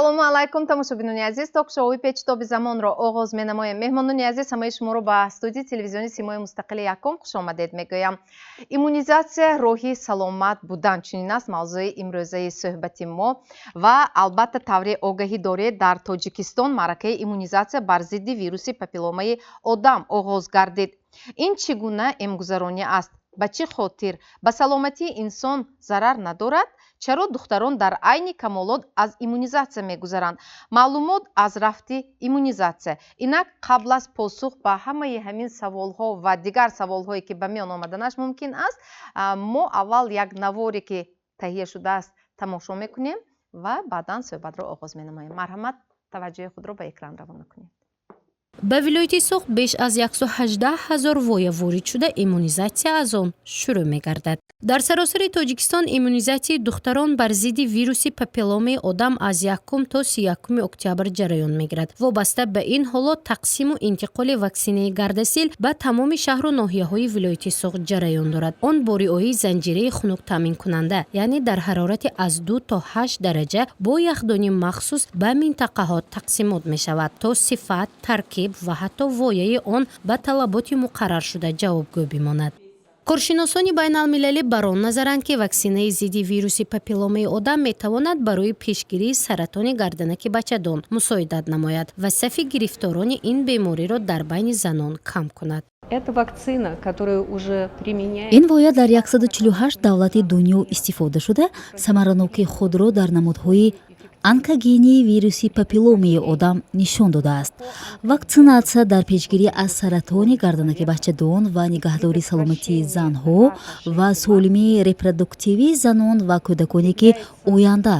Ассалому алайкум, тамошобинони азиз. Ток-шоуи «Печутоби замонро» оғоз менамоем. Меҳмонони азиз, ҳамаи шуморо ба студияи телевизиони «Симои мустақили якум» хушомадед мегӯям. Иммунизатсия — роҳи саломат будан, чунин аст мавзӯи имрӯзаи суҳбати мо. Ва албатта, тавре огаҳӣ доред, дар Тоҷикистон маъракаи иммунизатсия бар зидди вируси папилломаи одам оғоз гардид. Ин чӣ гуна эмгузаронӣ аст? Ба чӣ хотир? Ба саломатии инсон зарар надорад? Чаро духтарон дар айни камолот аз иммунизатсия мегузаранд? Маълумот аз рафти иммунизатсия. Инак, қабл аз посух ба ҳамаи ҳамин саволҳо ва дигар саволҳое, ки ба миён омаданаш мумкин аст, мо аввал як наворе, ки таҳия шудааст, тамошо мекунем ва баъдан суҳбатро оғоз менамоем. Марҳамат, таваҷҷӯҳи худро ба экран равона кунед. Ба вилояти Суғд беш аз 118 ҳазор воя ворид шуда, иммунизатсия аз он шурӯъ мегардад. Дар саросари Тоҷикистон иммунизатсияи духтарон бар зидди вируси папилломаи одам аз 1 то 31 октябр ҷараён мегирад. Вобаста ба ин ҳолот, тақсиму интиқоли ваксинаи «Гардасил» ба тамоми шаҳру ноҳияҳои вилояти Суғд ҷараён дорад. Он бо риояи занҷираи хунуктаъминкунанда, яъне дар ҳарорати аз 2 то 8 дараҷа, бо яхдони махсус ба минтақаҳо тақсимот мешавад, то сифат, таркиб ва ҳатто вояи он ба талаботи муқарраршуда ҷавобгӯ бимонад. Коршиносони байналмилалӣ бар он назаранд, ки ваксинаи зидди вируси папилломаи одам метавонад барои пешгирии саратони гарданаки бачадон мусоидат намояд ва сафи гирифторони ин бемориро дар байни занон кам кунад. Это вакцина, которая уже применяется. Ин воя дар 148 давлати дунё истифода шуда, самаранокии худро дар намудҳои онкогении вируси папилломии одам нишон додааст. Ваксинатсия дар пешгирӣ аз саратони гарданаки бачадон ва нигаҳдории саломатии занҳо ва солимии репродуктивии занон ва кӯдаконе, ки оянда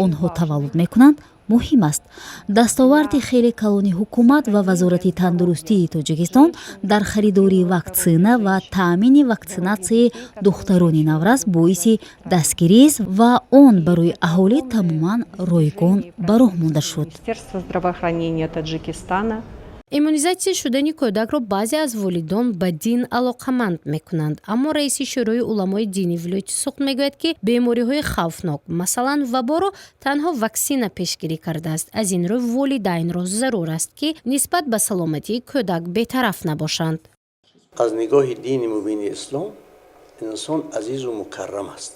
онҳо таваллуд мекунанд, муҳим аст. Дастоварди хеле калони ҳукумат ва Вазорати тандурустии Тоҷикистон дар харидории ваксина ва таъмини ваксинатсияи духтарони наврас боиси дастгирист ва он барои аҳолӣ тамоман ройгон ба роҳ монда шуд. Министерство здравоохранения Таджикистана. Иммунизатсия шудани кӯдакро баъзе аз волидон ба дин алоқаманд мекунанд, аммо раиси Шӯрои уламои дини вилояти Суғд мегӯяд, ки бемориҳои хавфнок, масалан ваборо, танҳо ваксина пешгирӣ кардааст. Аз ин рӯ волидайнро зарур аст, ки нисбат ба саломатии кӯдак бетараф набошанд. Аз нигоҳи дини мубини ислом инсон азизу мукаррам аст.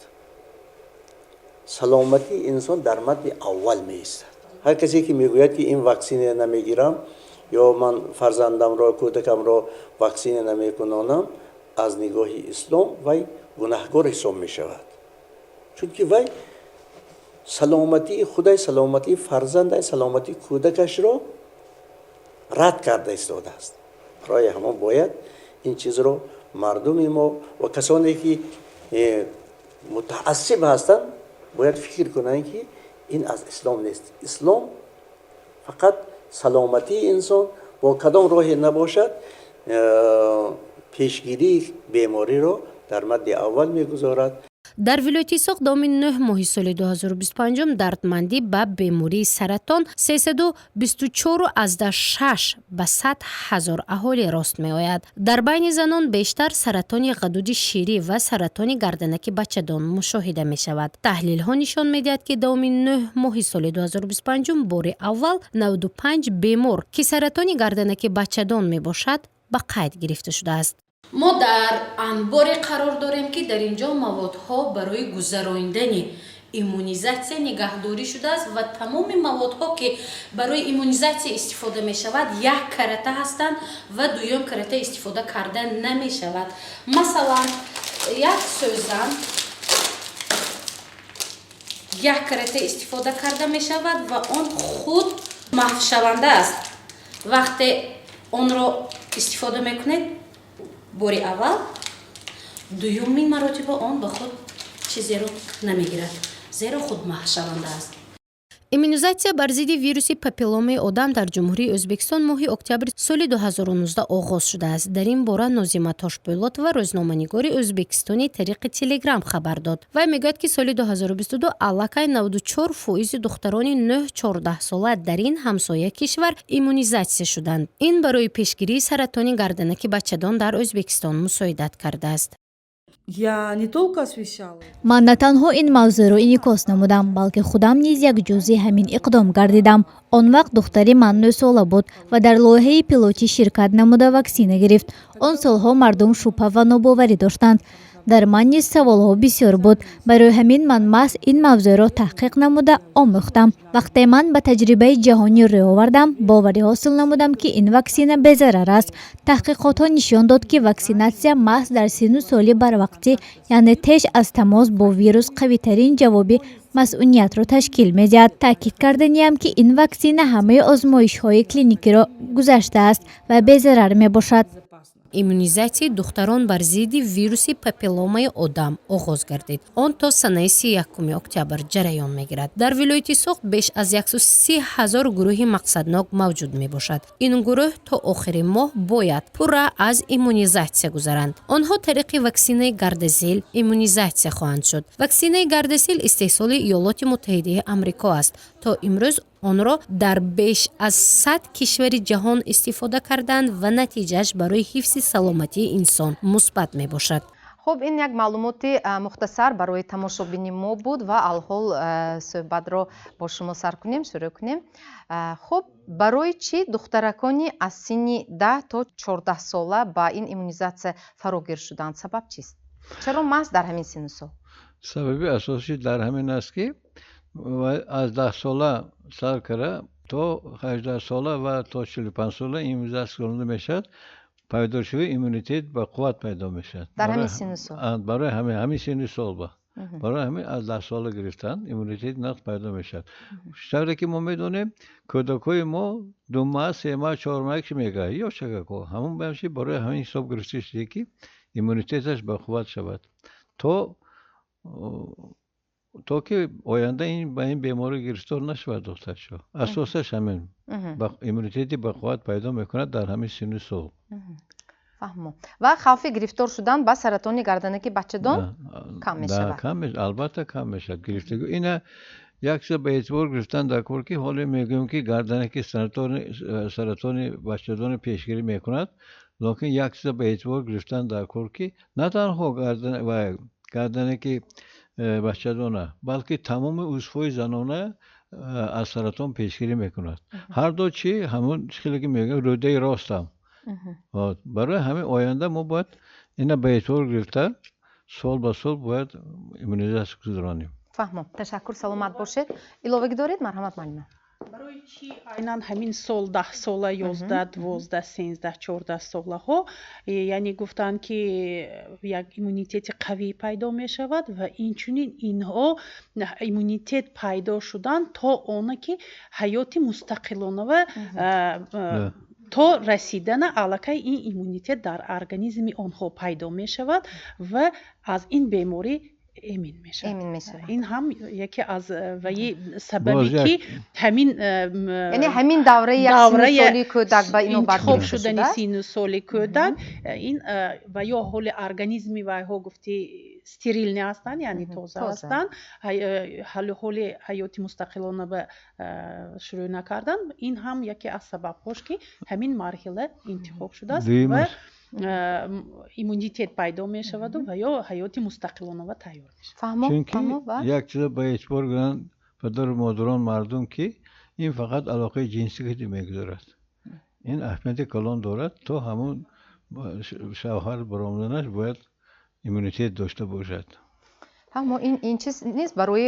Саломатии инсон дар мадди аввал меистад. Ҳар касе ки мегӯяд, ки ин ваксина намегирам ё ман фарзандамро, кӯдакамро ваксина намекунонам, аз нигоҳи ислом вай гунаҳгор ҳисоб мешавад, чунки вай саломатии худай, саломатии фарзандай, саломатии кӯдакашро рад карда истодааст. Барои ҳамон бояд ин чизро мардуми мо ва касоне, ки мутаассиб ҳастанд, бояд фикр кунанд, ки ин аз ислом нест. Ислом фақат саломатии инсон бо кадом роҳе набошад, пешгирии бемориро дар мадди аввал мегузорад. Дар вилояти Суғд давоми 9 моҳи соли 2025 дардмандӣ ба бемории саратон 324,6 ба 100 ҳазор аҳолӣ рост меояд. Дар байни занон бештар саратони ғадуди ширӣ ва саратони гарданаки бачадон мушоҳида мешавад. Таҳлилҳо нишон медиҳад, ки давоми 9 моҳи соли 2025 бори аввал 95 бемор, ки саратони гарданаки бачадон мебошад, ба қайд гирифта шудааст. Мо дар анборе қарор дорем, ки дар ин ҷо маводҳо барои гузарондани иммунизатсия нигаҳдорӣ шудааст ва тамоми маводҳо, ки барои иммунизатсия истифода мешавад, як карата ҳастанд ва дуюм карата истифода карда намешавад. Масалан, як сӯзан як карата истифода карда мешавад ва он худ маҳвшаванда аст. Вақте онро истифода мекунед бори аввал, дуюмин маротиба он ба худ чизеро намегирад, зеро худ маҳвшаванда аст. Иммунизатсия бар зидди вируси папилломаи одам дар Ҷумҳурии Ӯзбекистон моҳи октябри соли 2019 оғоз шудааст. Дар ин бора Нозима Тошбойлотова, рӯзноманигори ӯзбекистонӣ, тариқи Телеграм хабар дод. Вай мегӯяд, ки соли 2022 аллакай 94 фоизи духтарони 9-14 сола дар ин ҳамсоя кишвар иммунизатсия шуданд. Ин барои пешгирии саратони гарданаки бачадон дар Ӯзбекистон мусоидат кардааст. Я не только освещала. Ман на танҳо ин мавзӯъро инъикос намудам, балки худам низ як ҷузъи ҳамин иқдом гардидам. Он вақт духтари ман 9-сола буд ва дар лоиҳаи пилотӣ ширкат намуда, ваксина гирифт. Он солҳо мардум шубҳа ва нобоварӣ доштанд. Дар ман низ саволҳо бисёр буд. Барои ҳамин ман маҳз ин мавзӯъро таҳқиқ намуда, омӯхтам. Вақте ман ба таҷрибаи ҷаҳонӣ рӯй овардам, боварӣ ҳосил намудам, ки ин ваксина безарар аст. Таҳқиқотҳо нишон дод, ки ваксинатсия маҳз дар синну соли барвақтӣ, яъне теш аз тамос бо вирус, қавитарин ҷавоби масуниятро ташкил медиҳад. Таъкид карданиам, ки ин ваксина ҳамаи озмоишҳои клиникиро гузаштааст ва безарар мебошад. Иммунизатсияи духтарон бар зидди вируси папилломаи одам оғоз гардид. Он то санаи 31 октябр ҷараён мегирад. Дар вилояти Суғд беш аз 130 ҳазор гурӯҳи мақсаднок мавҷуд мебошад. Ин гурӯҳ то охири моҳ бояд пурра аз иммунизатсия гузаранд. Онҳо тариқи ваксинаи Гардасил иммунизатсия хоҳанд шуд. Ваксинаи Гардасил истеҳсоли Иёлоти Муттаҳидаи Амрико аст. То имрӯз онро дар беш аз 100 кишвари ҷаҳон истифода карданд ва натиҷааш барои ҳифзи саломатии инсон мусбат мебошад. Хуб, ин як маълумоти мухтасар барои тамошобини мо буд ва алҳол суҳбатро бо шумо сар кунем, шурӯъ кунем. Хуб, барои чӣ духтаракони аз синни 10 то 14 сола ба ин иммунизатсия фарогир шуданд? Сабаб чист? Чаро маҳз дар ҳамин синну сол? Сабаби асосӣ дар ҳамин аст, ки аз 10-сола сар карда то 18-сола ва то 45-сола иммунизатсия гузаронида мешавад, пайдошавии иммунитет ба қувват пайдо мешавад. Дар ҳамин синну сол. Барои ҳамин синну сол ба барои ҳамин аз 10-сола гирифтан иммунитети нағз пайдо мешавад. Тавре ки мо медонем, кӯдакҳои мо 2 маҳ, 3 маҳ, 4 маҳ ки мегӯяд ё чакако ҳамон бамши, барои ҳамин ҳисоб гирифта шуда, ки иммунитеташ ба қувват шавад, то ки оянда ин ба ин беморӣ гирифтор нашавад духтарчо. Асосаш ҳамин, иммунитети бақувват пайдо мекунад дар ҳамин синну сол. Фаҳмо. Ва хавфи гирифтор шудан ба саратони гарданаки бачадон кам мешавад. Кам, албатта, кам мешавад гирифтагӣ. Ина як чиза ба эътибор гирифтан дар кор, ки ҳоле мегӯем, ки гарданаки саратони бачадони пешгирӣ мекунад, лекин як чиза ба эътибор гирифтан дар кор, ки на танҳо гарданаки бачадона, балки тамоми узвҳои занона аз саратон пешгирӣ мекунад. Ҳар ду чи ҳамон хеле ки мегӯям, рӯдаи ростам. Барои ҳамин оянда мо бояд ина ба эътибор гирифта, сол ба сол бояд иммунизатсия гузаронем. Фаҳмом, ташаккур, саломат бошед. Иловагӣ доред? Марҳамат, муаллима. Барои чӣ айнан ҳамин сол 10-сола, 11, 12, 13, 14 солаҳо? Яъне гуфтанд, ки як иммунитети қавӣ пайдо мешавад ва инчунин инҳо иммунитет пайдо шудан то оне ки ҳаёти мустақилонава то расидана, аллакай ин иммунитет дар организми онҳо пайдо мешавад ва аз ин беморӣ эмин мешавад. Ин ҳам яке аз ваи сабабе, ки ҳамин Яъне ҳамин давраи як синну соли кӯдак ба инобат интихоб шудани синну соли кӯдак ин ва ё ҳоли организми вайҳо, гуфти, стерильный ҳастанд, яъне тоза ҳастанд, ҳоли ҳаёти мустақилона ба шурӯъ накардан. Ин ҳам яке аз сабабҳош, ки ҳамин марҳила интихоб шудааст ва иммунитет пайдо мешаваду ва ё ҳаёти мустақилонава тайёр мешавад. Чунки як чиза ба эътибор гиранд падару модарон, мардум, ки ин фақат алоқаи ҷинсӣ ки мегузарад, ин аҳамияти калон дорад. То ҳамун шавҳар баромаданаш бояд иммунитет дошта бошад. Фаҳмо. Ин чиз низ барои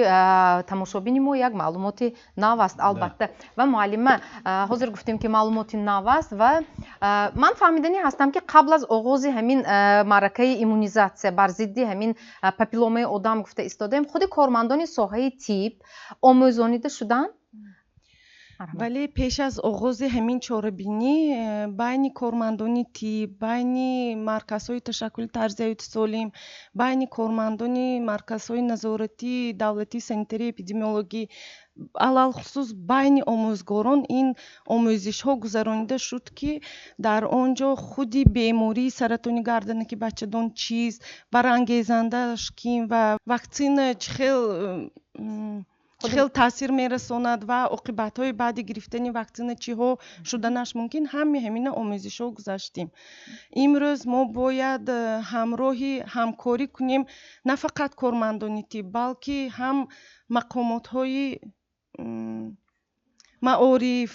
тамошобини мо як маълумоти нав аст, албатта. Ва муаллима, ҳозир гуфтем, ки маълумоти нав аст ва ман фаҳмиданӣ ҳастам, ки қабл аз оғози ҳамин маъракаи иммунизатсия бар зидди ҳамин папилломаи одам гуфта истодаем, худи кормандони соҳаи тиб омӯзонида шуданд? Вале пеш аз оғози ҳамин чорабинӣ байни кормандони тиб, байни марказҳои ташаккули тарзи ҳаёти солим, байни кормандони марказҳои назоратии давлатии санитарии эпидемиологӣ, алалхусус байни омӯзгорон ин омӯзишҳо гузаронида шуд, ки дар он ҷо худи бемории саратони гарданаки бачадон чист, барангезандааш ким ва ваксина чӣ хел. Чӣ хел таъсир мерасонад ва оқибатҳои баъди гирифтани ваксина чиҳо шуданаш мумкин, ҳамаи ҳамина омӯзишҳо гузаштем. Имрӯз мо бояд ҳамроҳи ҳамкорӣ кунем на фақат кормандони тиб, балки ҳам мақомотҳои маориф,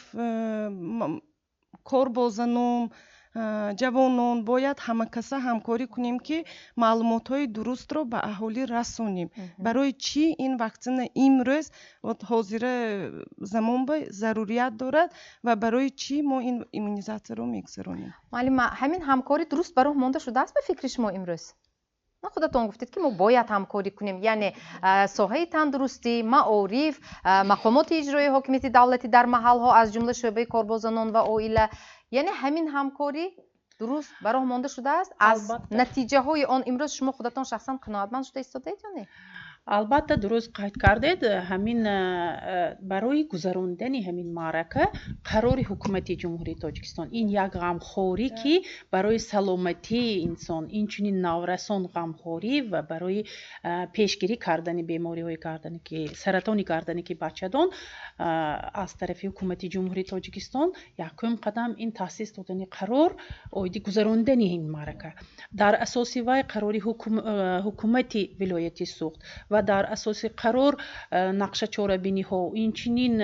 кор бо занон, ҷавонон, бояд ҳамакаса ҳамкорӣ кунем, ки маълумотҳои дурустро ба аҳолӣ расонем, барои чӣ ин ваксина имрӯз, ҳозира замон ба зарурият дорад ва барои чӣ мо ин иммунизатсияро мегузаронем. Муаллима, ҳамин ҳамкорӣ дуруст ба роҳ монда шудааст ба фикри шумо имрӯз? Худатон гуфтед, ки мо бояд ҳамкорӣ кунем, яъне соҳаи тандурустӣ, маориф, мақомоти иҷроии ҳокимияти давлатӣ дар маҳалҳо, аз ҷумла шӯъбаи кор бо занон ва оила. Яъне ҳамин ҳамкорӣ дуруст ба роҳ монда шудааст? Аз натиҷаҳои он имрӯз шумо худатон шахсан қаноатманд шуда истодаед ё не? Албатта, дуруст қайд кардед. Ҳамин барои гузарондани ҳамин маърака қарори Ҳукумати Ҷумҳурии Тоҷикистон, ин як ғамхорӣ, ки барои саломатии инсон, инчунин наврасон ғамхорӣ ва барои пешгирӣ кардани бемориҳои гарданаки, саратони гарданаки бачадон аз тарафи Ҳукумати Ҷумҳурии Тоҷикистон якум қадам ин таъсис додани қарор оиди гузарондани ин маърака, дар асоси вай қарори ҳукумати вилояти Суғд ва дар асоси қарор нақша, чорабиниҳо, инчунин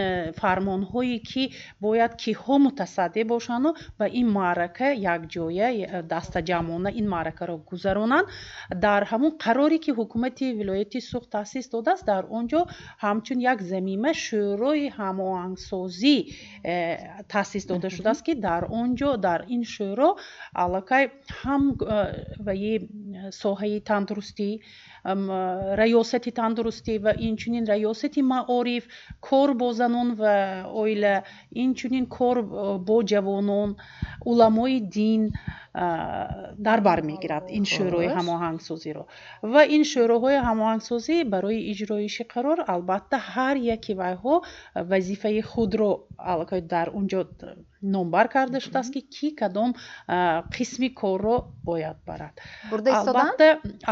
фармонҳое, ки бояд киҳо мутасаддӣ бошанду ба ин маърака якҷоя дастаҷамъона ин маъракаро гузаронанд. Дар ҳамон қароре, ки ҳукумати вилояти Суғд таъсис додааст, дар он ҷо ҳамчун як замима Шӯрои ҳамоҳангсозӣ таъсис дода шудааст, ки дар он ҷо, дар ин шӯро аллакай ҳам ваи соҳаи тандурустӣ, раёсати тандурустӣ ва инчунин раёсати маориф, кор бо занон ва оила, инчунин кор бо ҷавонон, уламои дин дар бар мегирад ин шӯрои ҳамоҳангсозиро. Ва ин шӯроҳои ҳамоҳангсозӣ барои иҷроиши қарор, албатта, ҳар яки вайҳо вазифаи худро аллакай дар он ҷо номбар карда шудааст, ки кӣ кадом қисми корро бояд барад.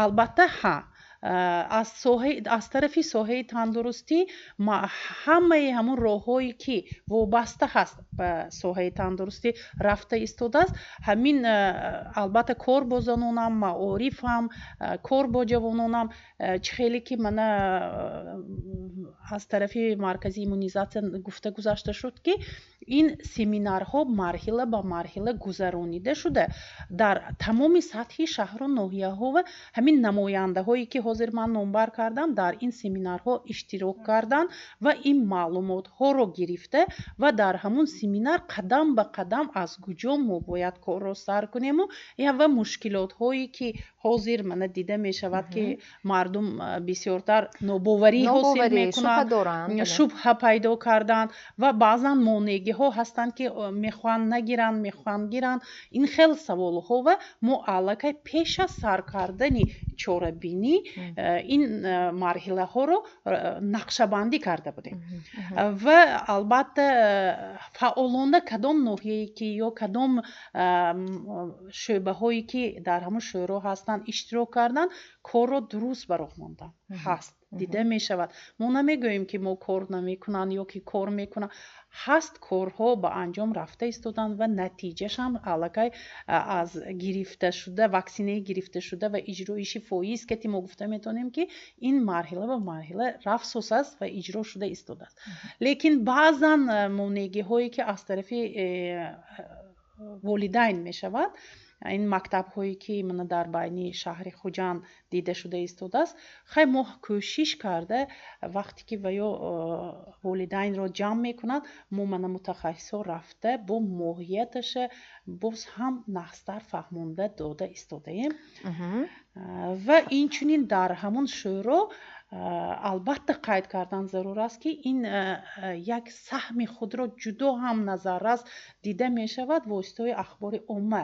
Албатта, ҳа, аз тарафи соҳаи тандурустӣ ҳамаи ҳамун роҳҳое, ки вобаста ҳаст ба соҳаи тандурустӣ, рафта истодааст. Ҳамин, албатта, кор бо занонам, маорифам, кор бо ҷавононам, чӣ хеле ки мана аз тарафи маркази иммунизатсия гуфта гузашта шуд, ки ин семинарҳо марҳила ба марҳила гузаронида шуда, дар тамоми сатҳи шаҳру ноҳияҳо ва ҳамин намояндаҳое, ки ҳозир ман номбар кардам, дар ин семинарҳо иштирок карданд ва ин маълумотҳоро гирифта ва дар ҳамун семинар қадам ба қадам аз куҷо мо бояд корро сар кунему ва мушкилотҳое, ки ҳозир мана дида мешавад, ки мардум бисёртар нобоварӣ ҳосил мекунанд, шубҳа пайдо карданд ва баъзан монеъгиҳо ҳастанд, ки мехоҳанд нагиранд, мехоҳанд гиранд, ин хел саволҳо ва мо аллакай пеш аз сар кардани чорабинӣ ин марҳилаҳоро нақшабандӣ карда будем. Ва албатта, фаъолона кадом ноҳияе ки ё кадом шӯъбаҳое, ки дар ҳамун шӯро ҳастанд, иштирок карданд, корро дуруст ба роҳ монданд, ҳаст, дида мешавад. Мо намегӯем, ки мо кор намекунанд ё ки кор мекунанд. Ҳаст, корҳо ба анҷом рафта истоданд ва натиҷашам аллакай аз гирифташуда, ваксинаи гирифташуда ва иҷроиши фоиз кати мо гуфта метавонем, ки ин марҳила ба марҳила рафсос аст ва иҷро шуда истодааст. Лекин баъзан монеъгиҳое, ки аз тарафи волидайн мешавад, ин мактабҳое, ки мана дар байни шаҳри Хуҷанд дида шуда истодааст, хай, мо кӯшиш карда, вақте ки ва ё волидайнро ҷамъ мекунанд, мо мана мутахассисҳо рафта бо моҳияташа боз ҳам нағзтар фаҳмонда дода истодаем. Ва инчунин дар ҳамун шӯро, албатта, қайд кардан зарур аст, ки ин як саҳми худро ҷудо ҳам назаррас дида мешавад воситаҳои ахбори омма.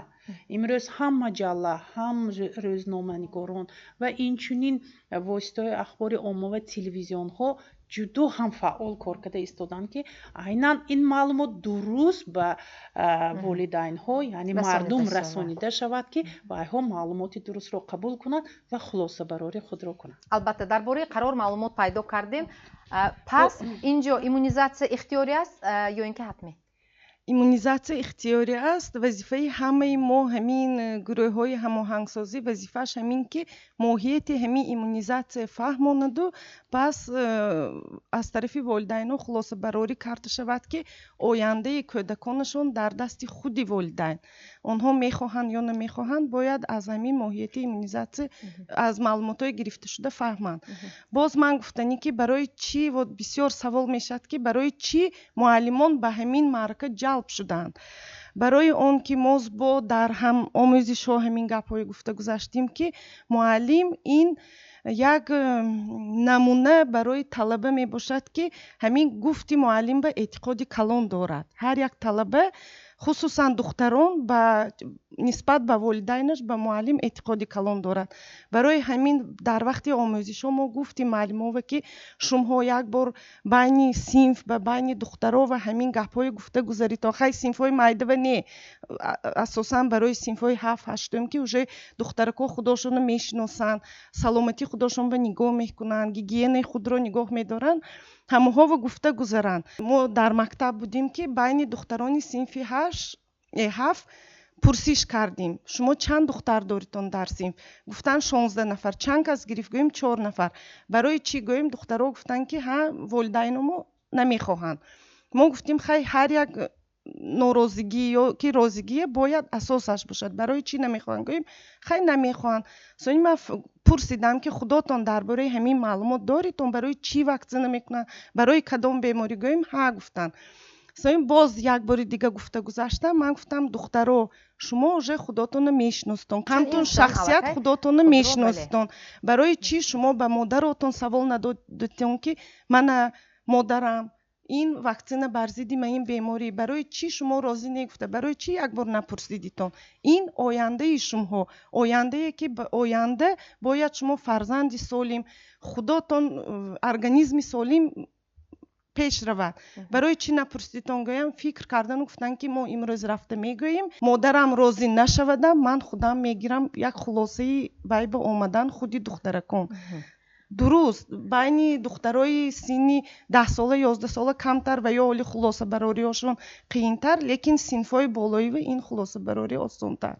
Имрӯз ҳам маҷалла, ҳам рӯзноманигорон ва инчунин воситаҳои ахбори омма ва телевизионҳо ҷудо ҳам фаъол кор карда истоданд, ки айнан ин маълумот дуруст ба волидайнҳо, яъне мардум расонида шавад, ки вайҳо маълумоти дурустро қабул кунанд ва хулосабарории худро кунанд. Албатта, дар бораи қарор маълумот пайдо кардем. Пас ин ҷо иммунизатсия ихтиёрӣ аст ё ин ки ҳатмӣ? Иммунизатсия ихтиёрӣ аст. Вазифаи ҳамаи мо, ҳамин гурӯҳҳои ҳамоҳангсозӣ, вазифааш ҳамин ки моҳияти ҳамин иммунизатсия фаҳмонаду пас аз тарафи волидайнҳо хулосабарорӣ карда шавад, ки ояндаи кӯдаконашон дар дасти худи волидайн. Онҳо мехоҳанд ё намехоҳанд, бояд аз ҳамин моҳияти иммунизатсия, аз маълумотҳои гирифташуда фаҳманд. Боз ман гуфтанӣ, ки барои чӣ, вот бисёр савол мешавад, ки барои чӣ муаллимон ба ҳамин маърака ҷалб шуданд. Барои он ки мо бо дар ҳам омӯзишҳо ҳамин гапҳое гуфта гузаштем, ки муаллим ин як намуна барои талаба мебошад, ки ҳамин гуфти муаллим ба эътиқоди калон дорад. Ҳар як талаба, хусусан духтарон, ба нисбат ба волидайнаш ба муаллим эътиқоди калон дорад. Барои ҳамин дар вақти омӯзишҳо мо гуфтем муаллимова, ки шумоҳо як бор байни синф ба байни духтаро ва ҳамин гапҳое гуфта гузаритон. Хай, синфҳои майдава не, асосан барои синфҳои ҳафт, ҳаштум, ки уже духтаракҳо худошонро мешиносанд, саломатии худошонро нигоҳ мекунанд, гигиенаи худро нигоҳ медоранд, ҳамаҳово гуфта гузаранд. Мо дар мактаб будем, ки байни духтарони синфи ҳашт, ҳафт пурсиш кардем: шумо чанд духтар доритон дар синф? Гуфтанд, 16 нафар. Чанд кас гирифт? Гӯем, чор нафар. Барои чӣ? Гӯем, духтаро гуфтанд, ки ҳа, волидайномо намехоҳанд. Мо гуфтем, хай, ҳар як норозигӣ ё ки розигие бояд асосаш бошад. Барои чӣ намехоҳанд? Гӯем, хай, намехоҳанд. Сони ман пурсидам, ки худотон дар бораи ҳамин маълумот доритон, барои чӣ ваксина мекунанд, барои кадом беморӣ? Гӯем, ҳа, гуфтанд. Соин боз як бори дига гуфта гузаштам. Ман гуфтам: духтаро, шумо уже худотонро мешиностон, ҳамтун шахсият худотонро мешиностон. Барои чӣ шумо ба модаротон савол надодетон, ки мана модарам, ин ваксина бар зидди ма ин беморӣ, барои чӣ шумо розӣ не гуфта, барои чӣ як бор напурсидитон? Ин ояндаи шумоҳо, ояндае ки оянда бояд шумо фарзанди солим, худотон организми солим пеш равад. Барои чӣ напурсидитон? Гӯям, фикр кардану гуфтанд, ки мо имрӯз рафта мегӯем, модарам розӣ нашавадам, ман худам мегирам. Як хулосаи вай ба омадан худи духтаракон. Дуруст, байни духтарои синни 10-сола, 11-сола камтар ва ё оли хулосабарориҳошон қийинтар, лекин синфҳои болоива ин хулосабарорӣ осонтар.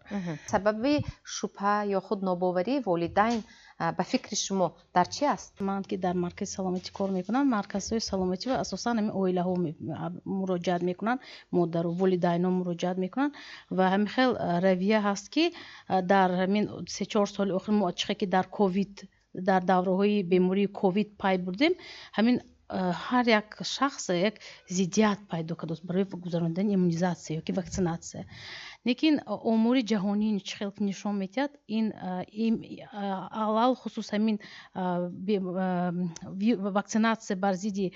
Сабаби шубҳа ё худ нобоварии волидайн ба фикри шумо дар чӣ аст? Ман ки дар маркази саломатӣ кор мекунам, марказҳои саломатӣ ва асосан ҳамин оилаҳо муроҷиат мекунанд, модару волидайно муроҷиат мекунанд ва ҳамин хел равия ҳаст, ки дар ҳамин 3-4 соли охир мо чихе ки дар ковид, дар давраҳои бемории ковид пай бурдем, ҳамин ҳар як шахс як зиддият пайдо кардааст барои гузаронидани иммунизатсия ёки ваксинатсия. Лекин омори ҷаҳонӣ чӣ хел ки нишон медиҳад, ин алалхусус ҳамин ваксинатсия бар зидди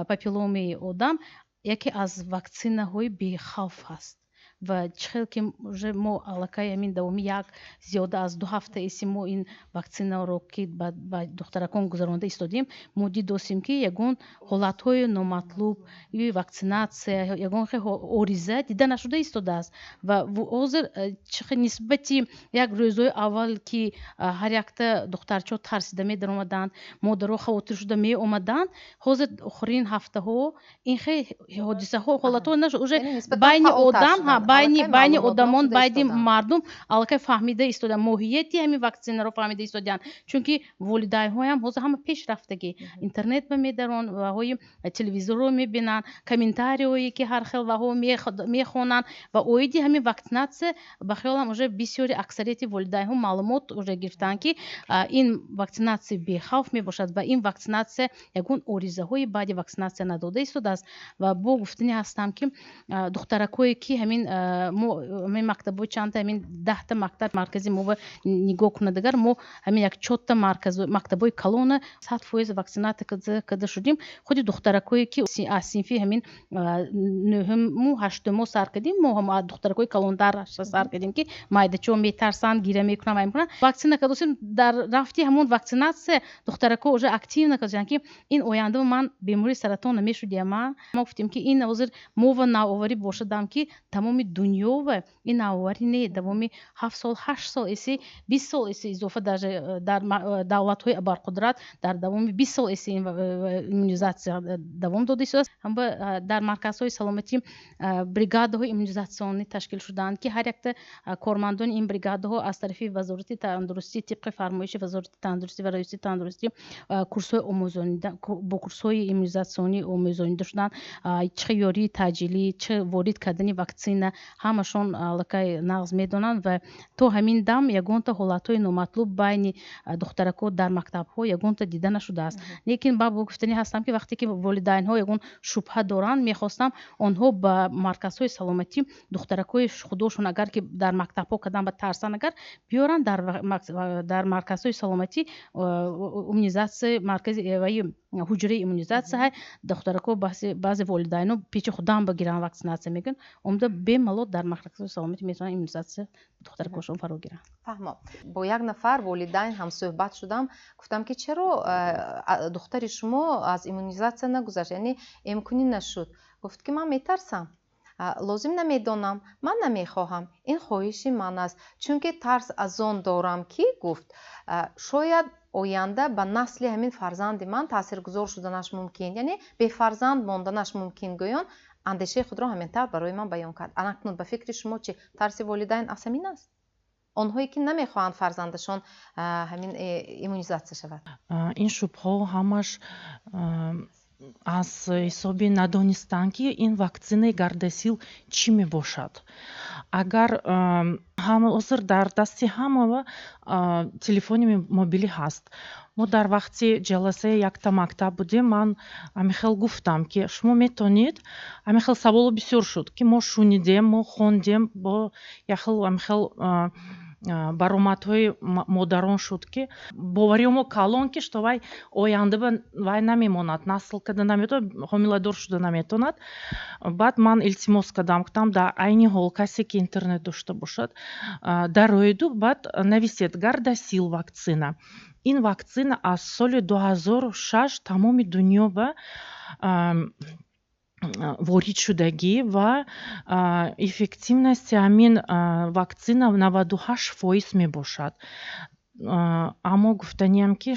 папилломаи одам яке аз ваксинаҳои бехавф аст. Ва чӣ хел ки уже мо аллакай ҳамин давоми як зиёда аз 2 ҳафта эси мо ин ваксинаро ки ба духтаракон гузаронда истодем, мо дидосем, ки ягон ҳолатҳои номатлуб ваксинатсия, ягон хел ориза дида нашуда истодааст. Ва ҳозир нисбати як рӯзҳои аввал, ки ҳар якта духтарчаҳо тарсида медаромаданд, модаро хавотир шуда меомаданд, ҳозир охирин ҳафтаҳо ин хел ҳодисаҳо, ҳолатҳо нашуд. Уже байни одам, байни одамон, байни мардум аллакай фаҳмида истодаанд, моҳияти ҳамин ваксинаро фаҳмида истодаанд, чунки волидайнҳоям ҳозир ҳама пешрафтагӣ, интернет ба медарон, ваҳои телевизорро мебинанд, комментариҳое ки ҳар хел ваҳо мехонанд ва оиди ҳамин ваксинатсия, ба хаёлам, уже бисёри аксарияти волидайнҳо маълумот уже гирифтаанд, ки ин ваксинатсия бехавф мебошад ва ин ваксинатсия ягон оризаҳои баъди ваксинатсия надода истодааст. Ва бо гуфтанӣ ҳастам, ки духтаракое ки ҳамин Мо ҳамин мактабҳои чандта, ҳамин 10-та мактаб маркази мо нигоҳ кунад, агар мо ҳамин як чорта марказ мактабҳои калона 100% ваксинатсия карда шудем. Худи духтаракое, ки аз синфи ҳамин нӯҳуму ҳаштумо сар кардем, мо ҳам духтаракои калонтар сар кардем, ки майдачиҳо метарсанд, гира мекунанд, вай мекунанд. Ваксина кардосем, дар рафти ҳамон ваксинатсия духтарако уже активно карданд, ки ин оянда ман бемории саратон намешудиям. Мо гуфтем, ки ин ҳозир мова навоварӣ бошадам, ки тамоми дунёва ин навоварӣ не, давоми 7 сол, 8 сол эси, 20 сол эси изофа, даже дар давлатҳои абарқудрат дар давоми 20 сол эси иммунизатсия давом дода истодааст. Ҳамба дар марказҳои саломатӣ бригадаҳои иммунизатсионӣ ташкил шудаанд, ки ҳар якта кормандони ин бригадаҳо аз тарафи Вазорати тандурустӣ, тибқи фармоиши Вазорати тандурустӣ ва Раёсати тандурустӣ, курсҳои омӯзонида, бо курсҳои иммунизатсионӣ омӯзонида шуданд. Чӣ ёрии таъҷилӣ, чӣ ворид кардани ваксина, ҳамашон аллакай нағз медонанд. Ва то ҳамин дам ягонта ҳолатҳои номатлуб байни духтарако дар мактабҳо ягонта дида нашудааст. Лекин ба гуфтанӣ ҳастам, ки вақте ки волидайнҳо ягон шубҳа доранд, мехостам онҳо ба марказҳои саломатӣ духтаракҳои худошон, агар ки дар мактабҳо кадам ба тарсанд, агар биёранд дар марказҳои саломатӣ иммунизатсия, маркази ваи ҳуҷраи иммунизатсия, духтарако баъзе волидайно печи худам бигиранд, ваксинатсия мекунанд, омада бемалол дар марказҳои саломатӣ метавонанд иммунизатсия духтаракошон фаро гиранд. Фаҳмо. Бо як нафар волидайн ҳамсӯҳбат шудам, гуфтам, ки чаро духтари шумо аз иммунизатсия нагузашт, яъне имконӣ нашуд? Гуфт, ки ман метарсам, лозим намедонам, ман намехоҳам, ин хоҳиши ман аст, чунки тарс аз он дорам, ки, гуфт, шояд оянда ба насли ҳамин фарзанди ман таъсиргузор шуданаш мумкин, яъне бефарзанд монданаш мумкин, гӯён андешаи худро ҳамин тавр барои ман баён кард. Анакнун ба фикри шумо чӣ, тарси волидайн аз ҳамин аст, онҳое ки намехоҳанд фарзандашон ҳамин иммунизатсия шавад? Ин шубҳаҳо ҳамаш аз ҳисоби надонистан, ки ин ваксинаи Гардасил чӣ мебошад. Агар ҳозир дар дасти ҳама телефони мобилӣ ҳаст, мо дар вақти ҷаласаи якта мактаб будем, ман ҳамихел гуфтам, ки шумо метавонед, ҳамихел саволо бисёр шуд, ки мо шунидем, мо хондем, бо яхел ҳамихел баромадҳои модарон шуд, ки бовариё мо калон, ки что вай оянда вай намемонад, насл када наметавонад, ҳомиладор шуда наметавонад. Баъд ман илтимос кардам, гуфтам, дар айни ҳол касе ки интернет дошта бошад, дароеду баъд нависед «Гардасил ваксина». Ин ваксина аз соли 2006 тамоми дунё ба ворид шудагӣ ва эффективности ҳамин ваксина 98% мебошад. Аммо гуфтаниам, ки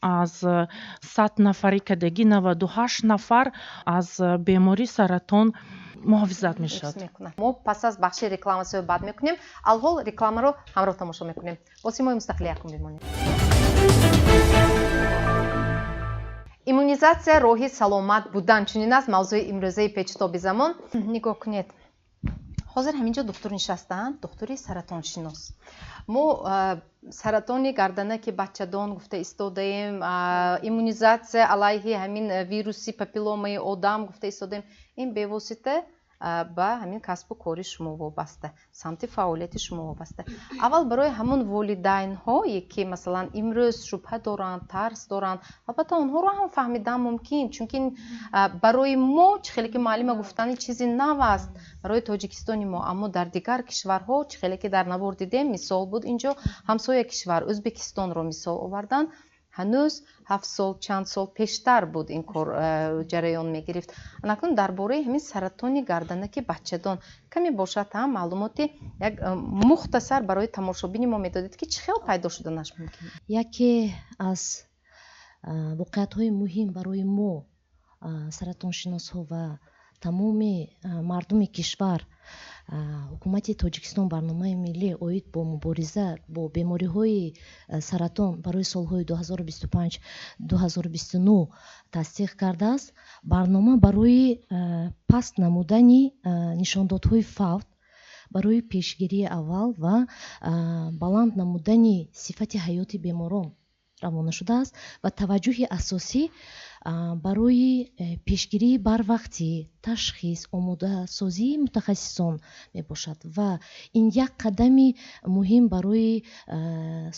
аз 100 нафари кадагӣ 98 нафар аз бемории саратон муҳофизат мешавад. Мо пас аз бахши реклама суҳбат мекунем. Алҳол рекламаро ҳамроҳ тамошо мекунем. Бо Симои мустақили якум бимонед. Иммунизатсия роҳи саломат будан, чунин аст мавзӯи имрӯзаи Печутоби замон. Нигоҳ кунед, ҳозир ҳамин ҷо духтур нишастаанд, духтури саратоншинос. Мо саратони гарданаки бачадон гуфта истодаем, иммунизатсия алайҳи ҳамин вируси папилломаи одам гуфта истодаем. Ин бевосита ба ҳамин касбу кори шумо вобаста, самти фаъолияти шумо вобаста. Аввал барои ҳамон волидайнҳое, ки масалан имрӯз шубҳа доранд, тарс доранд, албатта онҳоро ҳам фаҳмидан мумкин, чунки барои мо, чӣ хеле ки муаллима гуфтани, чизи нав аст барои Тоҷикистони мо, аммо дар дигар кишварҳо, чӣ хеле ки дар навор дидем, мисол буд, инҷо ҳамсоя кишвар Ӯзбекистонро мисол оварданд, ҳанӯз 7 сол, чанд сол пештар буд ин кор ҷараён мегирифт. Анакнун дар бораи ҳамин саратони гарданаки бачадон каме бошад ҳам маълумоти як мухтасар барои тамошобини мо медодед, ки чӣ хел пайдо шуданаш мумкин? Яке аз воқеиятҳои муҳим барои мо, саратоншиносҳо, ва тамоми мардуми кишвар, ҳукумати Тоҷикистон барномаи миллӣ оид бо мубориза бо бемориҳои саратон барои солҳои 2025-2029 тасдиқ кардааст. Барнома барои паст намудани нишондодҳои фавт, барои пешгирии аввал ва баланд намудани сифати ҳаёти беморон. равона шудааст ва таваҷҷӯҳи асосӣ барои пешгирии барвақтӣ, ташхис, омодасозии мутахассисон мебошад ва ин як қадами муҳим барои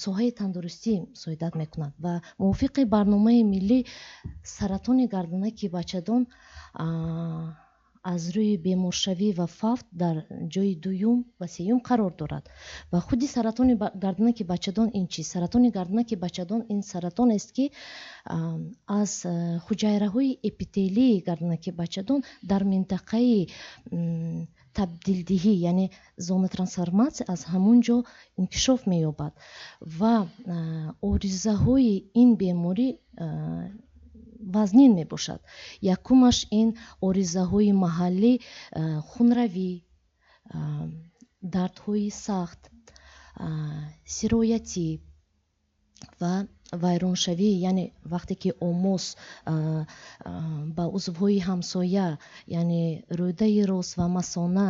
соҳаи тандурустӣ мусоидат мекунад. Ва мувофиқи барномаи миллӣ саратони гарданаки бачадон аз рӯи беморшавӣ ва фавт дар ҷои дуюм ва сеюм қарор дорад. Ва худи саратони гарданаки бачадон ин чист? Саратони гарданаки бачадон ин саратонест, ки аз ҳуҷайраҳои эпителии гарданаки бачадон дар минтақаи табдилдиҳӣ, яъне зона трансформатсия, аз ҳамон ҷо инкишоф меёбад. Ва оризаҳои ин беморӣ вазнин мебошад. Якумаш ин оризаҳои маҳаллӣ, хунравӣ, дардҳои сахт, сироятӣ ва вайроншавӣ, яъне вақте ки омос ба узвҳои ҳамсоя, яъне рӯдаи рост ва масона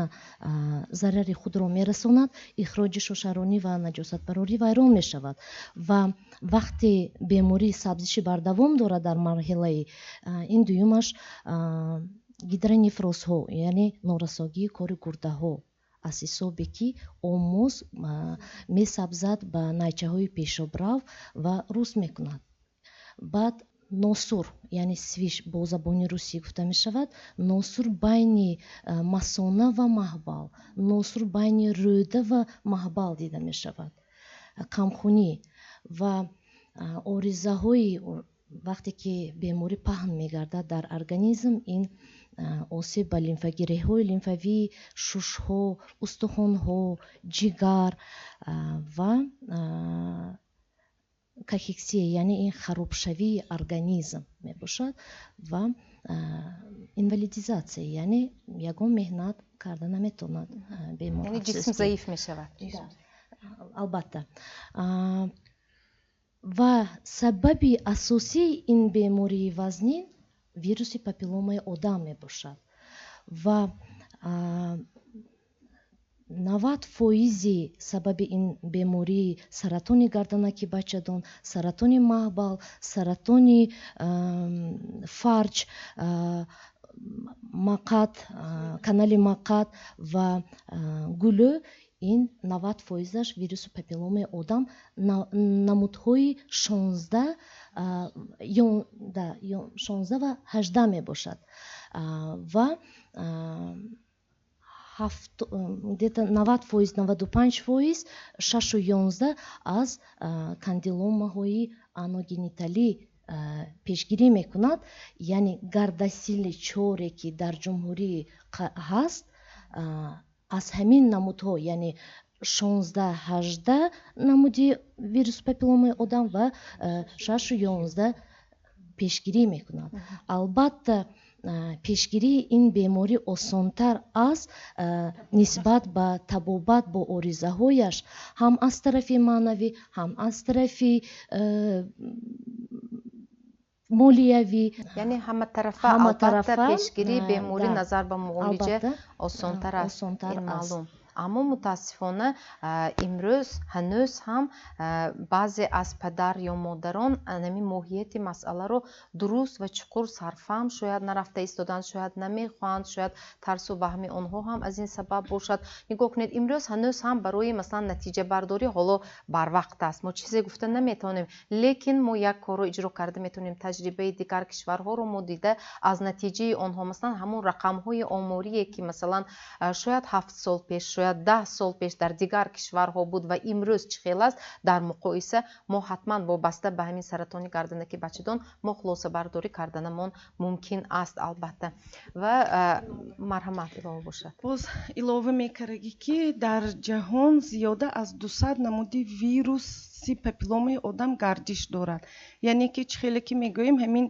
зарари худро мерасонад, ихроҷи шушаронӣ ва наҷосатбарорӣ вайрон мешавад. Ва вақте бемории сабзиши бардавом дорад дар марҳилаи ин дуюмаш гидронефрозҳо, яъне норасогии кори гурдаҳо, аз ҳисобе ки омоз месабзад ба найчаҳои пешобрав ва рӯст мекунад. Баъд носур, яъне свиш бо забони русӣ гуфта мешавад, носур байни масона ва маҳбал, носур байни рӯда ва маҳбал дида мешавад, камхунӣ ва оризаҳои вақте ки беморӣ паҳн мегардад дар организм, ин осеб ба лимфагиреҳҳои лимфавӣ, шушҳо, устухонҳо, ҷигар ва кахексия, яъне ин харобшавии организм мебошад ва инвалидизатсия, яъне ягон меҳнат карда наметавонад бемор. Яъне ҷисм заиф мешавад. Албатта. Ва сабаби асосии ин бемории вазнин вируси папилломаи одам мебошад ва 90% сабаби ин бемории саратони гарданаки бачадон, саратони маҳбал, саратони фарҷ, мақад, канали мақад ва гулӯ, ин 90%-аш вируси папилломаи одам намудҳои 16 ва 18 мебошад ва где-то 90%, 95%, 6 11 аз кондиломаҳои аногениталӣ пешгирӣ мекунад. Яъне Гардасили чоре, ки дар ҷумҳурӣ ҳаст, аз ҳамин намудҳо, яъне 16, 18 намуди вируси папилломаи одам ва 6 11 пешгирӣ мекунад. Албатта, пешгирии ин беморӣ осонтар аст нисбат ба табобат бо оризаҳояш, ҳам аз тарафи маънавӣ, ҳам аз тарафи молиявӣ. Яъне ҳаматарафа, албатта, пешгирии беморӣ назар ба муолиҷа осонтар аст, ин маълум. Аммо мутаассифона, имрӯз ҳанӯз ҳам баъзе аз падар ё модарон ҳамин моҳияти масъаларо дуруст ва чуқур сарфаҳм шояд нарафта истоданд, шояд намехоҳанд, шояд тарсу ваҳми онҳо ҳам аз ин сабаб бошад. Нигоҳ кунед, имрӯз ҳанӯз ҳам барои, масалан, натиҷабардорӣ ҳоло барвақт аст, мо чизе гуфта наметавонем, лекин мо як корро иҷро карда метавонем. Таҷрибаи дигар кишварҳоро мо дида, аз натиҷаи онҳо, масалан, ҳамон рақамҳои оморие, ки, масалан, шояд 7 сол пеш, шояд 10 сол пеш дар дигар кишварҳо буд ва имрӯз чӣ хел аст, дар муқоиса мо ҳатман вобаста ба ҳамин саратони гарданаки бачадон мо хулосабардорӣ карданамон мумкин аст, албатта. Ва марҳамат, илова бошад. Боз илова мекардагӣ, ки дар ҷаҳон зиёда аз 200 намуди вируси папилломаи одам гардиш дорад. Яъне ки чӣ хеле ки мегӯем, ҳамин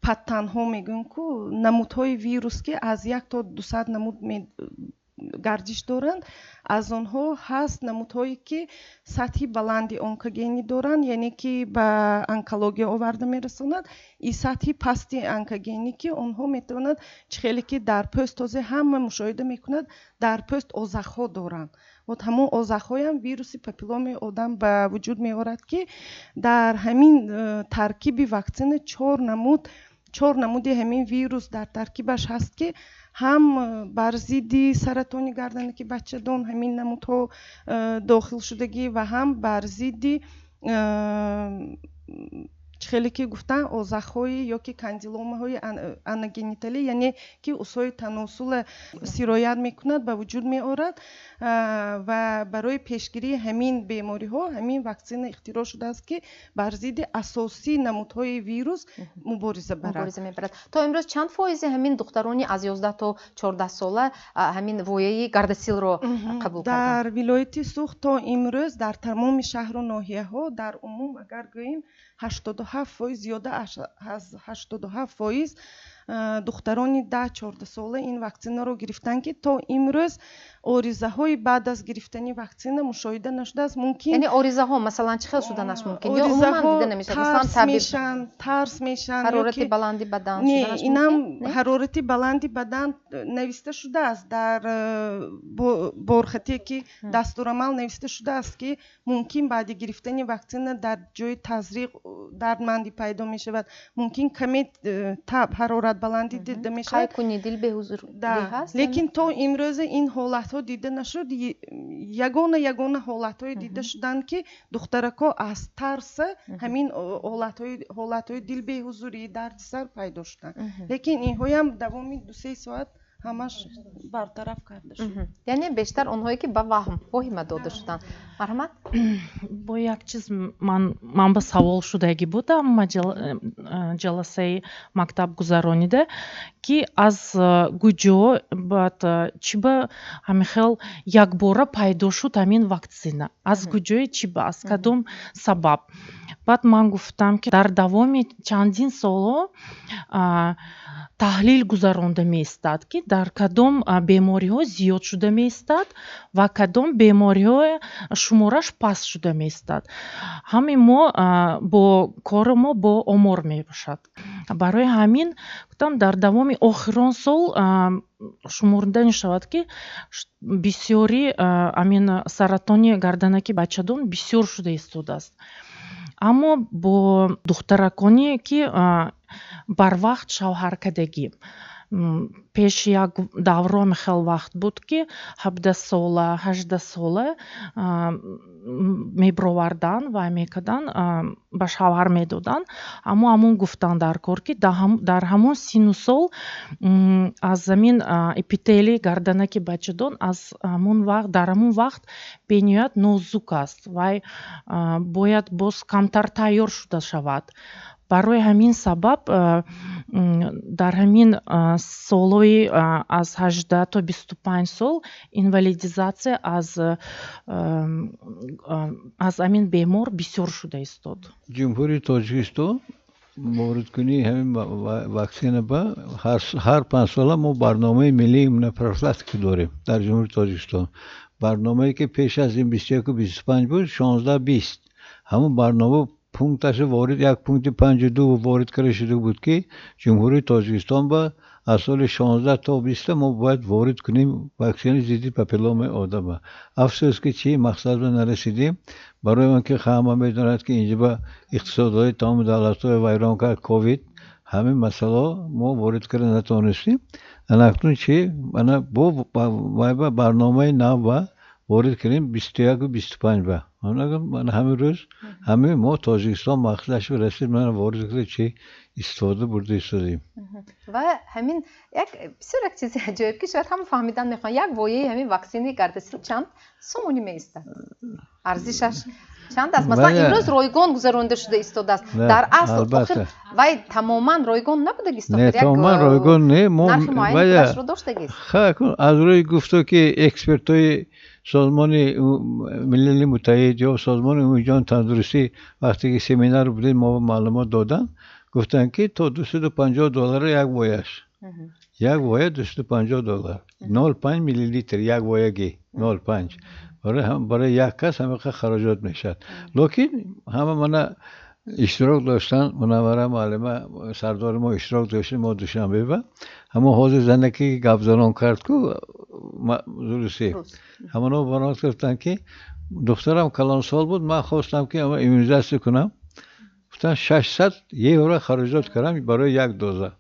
паттанҳо мегӯем ку, намудҳои вирус, ки аз 1 то 200 намуд. гардиш доранд, аз онҳо ҳаст намудҳое, ки сатҳи баланди онкогенӣ доранд, яъне ки ба онкология оварда мерасонад, и сатҳи пасти онкогенӣ, ки онҳо метавонад, чӣ хеле ки дар пӯст ҳозир ҳама мушоҳида мекунад, дар пӯст озахҳо доранд. Вот ҳамон озахҳоям вируси папилломаи одам ба вуҷуд меорад, ки дар ҳамин таркиби ваксина чор намуди ҳамин вирус дар таркибаш ҳаст, ки ҳам бар зидди саратони гарданаки бачадон ҳамин намудҳо дохилшудагӣ ва ҳам бар зидди, чӣ хеле ки гуфтанд, озахҳои ё ки кондиломаҳои аногениталӣ, яъне ки усҳои таносула сироят мекунад, ба вуҷуд меорад. Ва барои пешгирии ҳамин бемориҳо ҳамин ваксина ихтироъ шудааст, ки бар зидди асосии намудҳои вирус мубориза барад. Мубориза мебарад. То имрӯз чанд фоизи ҳамин духтарони аз 11 то 14 сола ҳамин вояи Гардасилро қабул карданд? Дар вилояти Суғд то имрӯз дар тамоми шаҳру ноҳияҳо дар умум агар гӯем, 87%, зиёда аз 87% духтарони 10-14 сола ин ваксинаро гирифтанд, ки то имрӯз оризаҳои баъд аз гирифтани ваксина мушоҳида нашудааст. Мумкин Яъне оризаҳо масалан чӣ хел шуданаш мумкин ё умуман дида намешавад? Масалан, тарс мешанд. Ҳарорати баланди бадан? Не, инам ҳарорати баланди бадан нависта шудааст дар борхате, ки дастурамал нависта шудааст, ки мумкин баъди гирифтани ваксина дар ҷои тазриқ дардмандӣ пайдо мешавад, мумкин каме таб, ҳарорат баландӣ дида мешавад. Қайкунӣ, дилбеҳузурӣ ҳаст? Лекин то имрӯза ин ҳолатҳо дида нашуд. Ягона ҳолатҳое дида шуданд, ки духтаракҳо аз тарса ҳамин ҳолатҳои дилбеҳузурӣ, дарди сар пайдо шуданд, лекин инҳоям давоми 2-3 соат ҳамаш бартараф карда шуд. Яъне бештар онҳое ки ба ваҳм, воҳима дода шуданд. Марҳамат. Бо як чиз ман ба савол шудагӣ будам, ҷаласаи мактаб гузаронида, ки аз куҷо, баъд чӣ ба ҳамин хел якбора пайдо шуд ҳамин ваксина, аз куҷои, чӣ ба, аз кадом сабаб. Баъд ман гуфтам, ки дар давоми чандин солҳо таҳлил гузаронда меистад, ки дар кадом бемориҳо зиёд шуда меистад ва кадом бемориҳо шумораш паст шуда меистад. Ҳамин мо бо кори мо бо омор мебошад. Барои ҳамин гуфтам, дар давоми охирон сол шуморда мешавад, ки бисёри ҳамин саратони гарданаки бачадон бисёр шуда истодааст, аммо бо духтараконе ки барвақт шавҳаркардагӣ. Пеши як давроми хел вақт буд, ки 17 сола, 18 сола мебироварданд ва мекарданд, ба шавҳар медоданд. Аммо ҳамон гуфтанд дар кор, ки дар ҳамон синну сол аз ҳамин эпители гарданаки бачадон аз ҳамон вақт, дар ҳамон вақт бениҳоят нозук аст, вай бояд боз камтар тайёр шуда шавад. Барои ҳамин сабаб дар ҳамин солҳои аз 18 то 25 сол инвалидизатсия аз ҳамин бемор бисёр шуда истод. Ҷумҳурии Тоҷикистон воридкунии ҳамин ваксина ба ҳар 5 сола мо барномаи миллии иммунопрофилактика дорем дар Ҷумҳурии Тоҷикистон. Барномае ки пеш аз ин 21-у 25 буд, 16-20, ҳамон барнома пункташо ворид, як пункти 5-у 2 ворид карда шуда буд, ки Ҷумҳурии Тоҷикистон ба аз соли 16 то 20 мо бояд ворид кунем ваксинаи зидди папилломаи одама. Афсӯс, ки чи мақсадро нарасидем, барои он ки ҳама медонад, ки инҷа ба иқтисодҳои тамоми давлатҳои вайрон кард ковид, ҳамин масъалао мо ворид карда натавонистем. Анакнун чи, ана бо ба барномаи нав ба ворид кардем 21-у 25 ба. Ҳамин рӯз ҳамин мо Тоҷикистон мақсадаш расид, мана ворид карда, чи истифода бурда истодем. Ва ҳамин як бисёр як чизи аҷоиб, ки шояд ҳама фаҳмидан мехоҳанд: як вояи ҳамин ваксини Гардасил чанд сомонӣ меистад, арзишаш чанд аст? Масалан, имрӯз ройгон гузаронида шуда истодааст, дар асл охир вай тамоман ройгон набудагист? Не, тамоман ройгон не. Мо нархи муайяни худашро доштагист. Аз рӯи гуфто, ки экспертҳои Созмони Милали Муттаҳид ё Созмони Умумиҷаҳони тандурустӣ, вақте ки семинар будем, мо маълумот доданд, гуфтанд, ки то 250 доллара як вояш. Як воя $250, 0,5 миллилитр як воягӣ, 0,5. Барои як кас ҳамақа хароҷот мешавад. Лекин ҳама мана иштирок доштан, Мунаввара муаллима, сардори мо иштирок доштем мо Душанбе ба ҳамон ҳозир занаке ки гапзанон кард ку русӣ, ҳамоно баромад гуфтанд ки духтарам калонсол буд, ман хостам ки иммунизатсия кунам, гуфтан 600 евро хароҷот кардам барои як доза.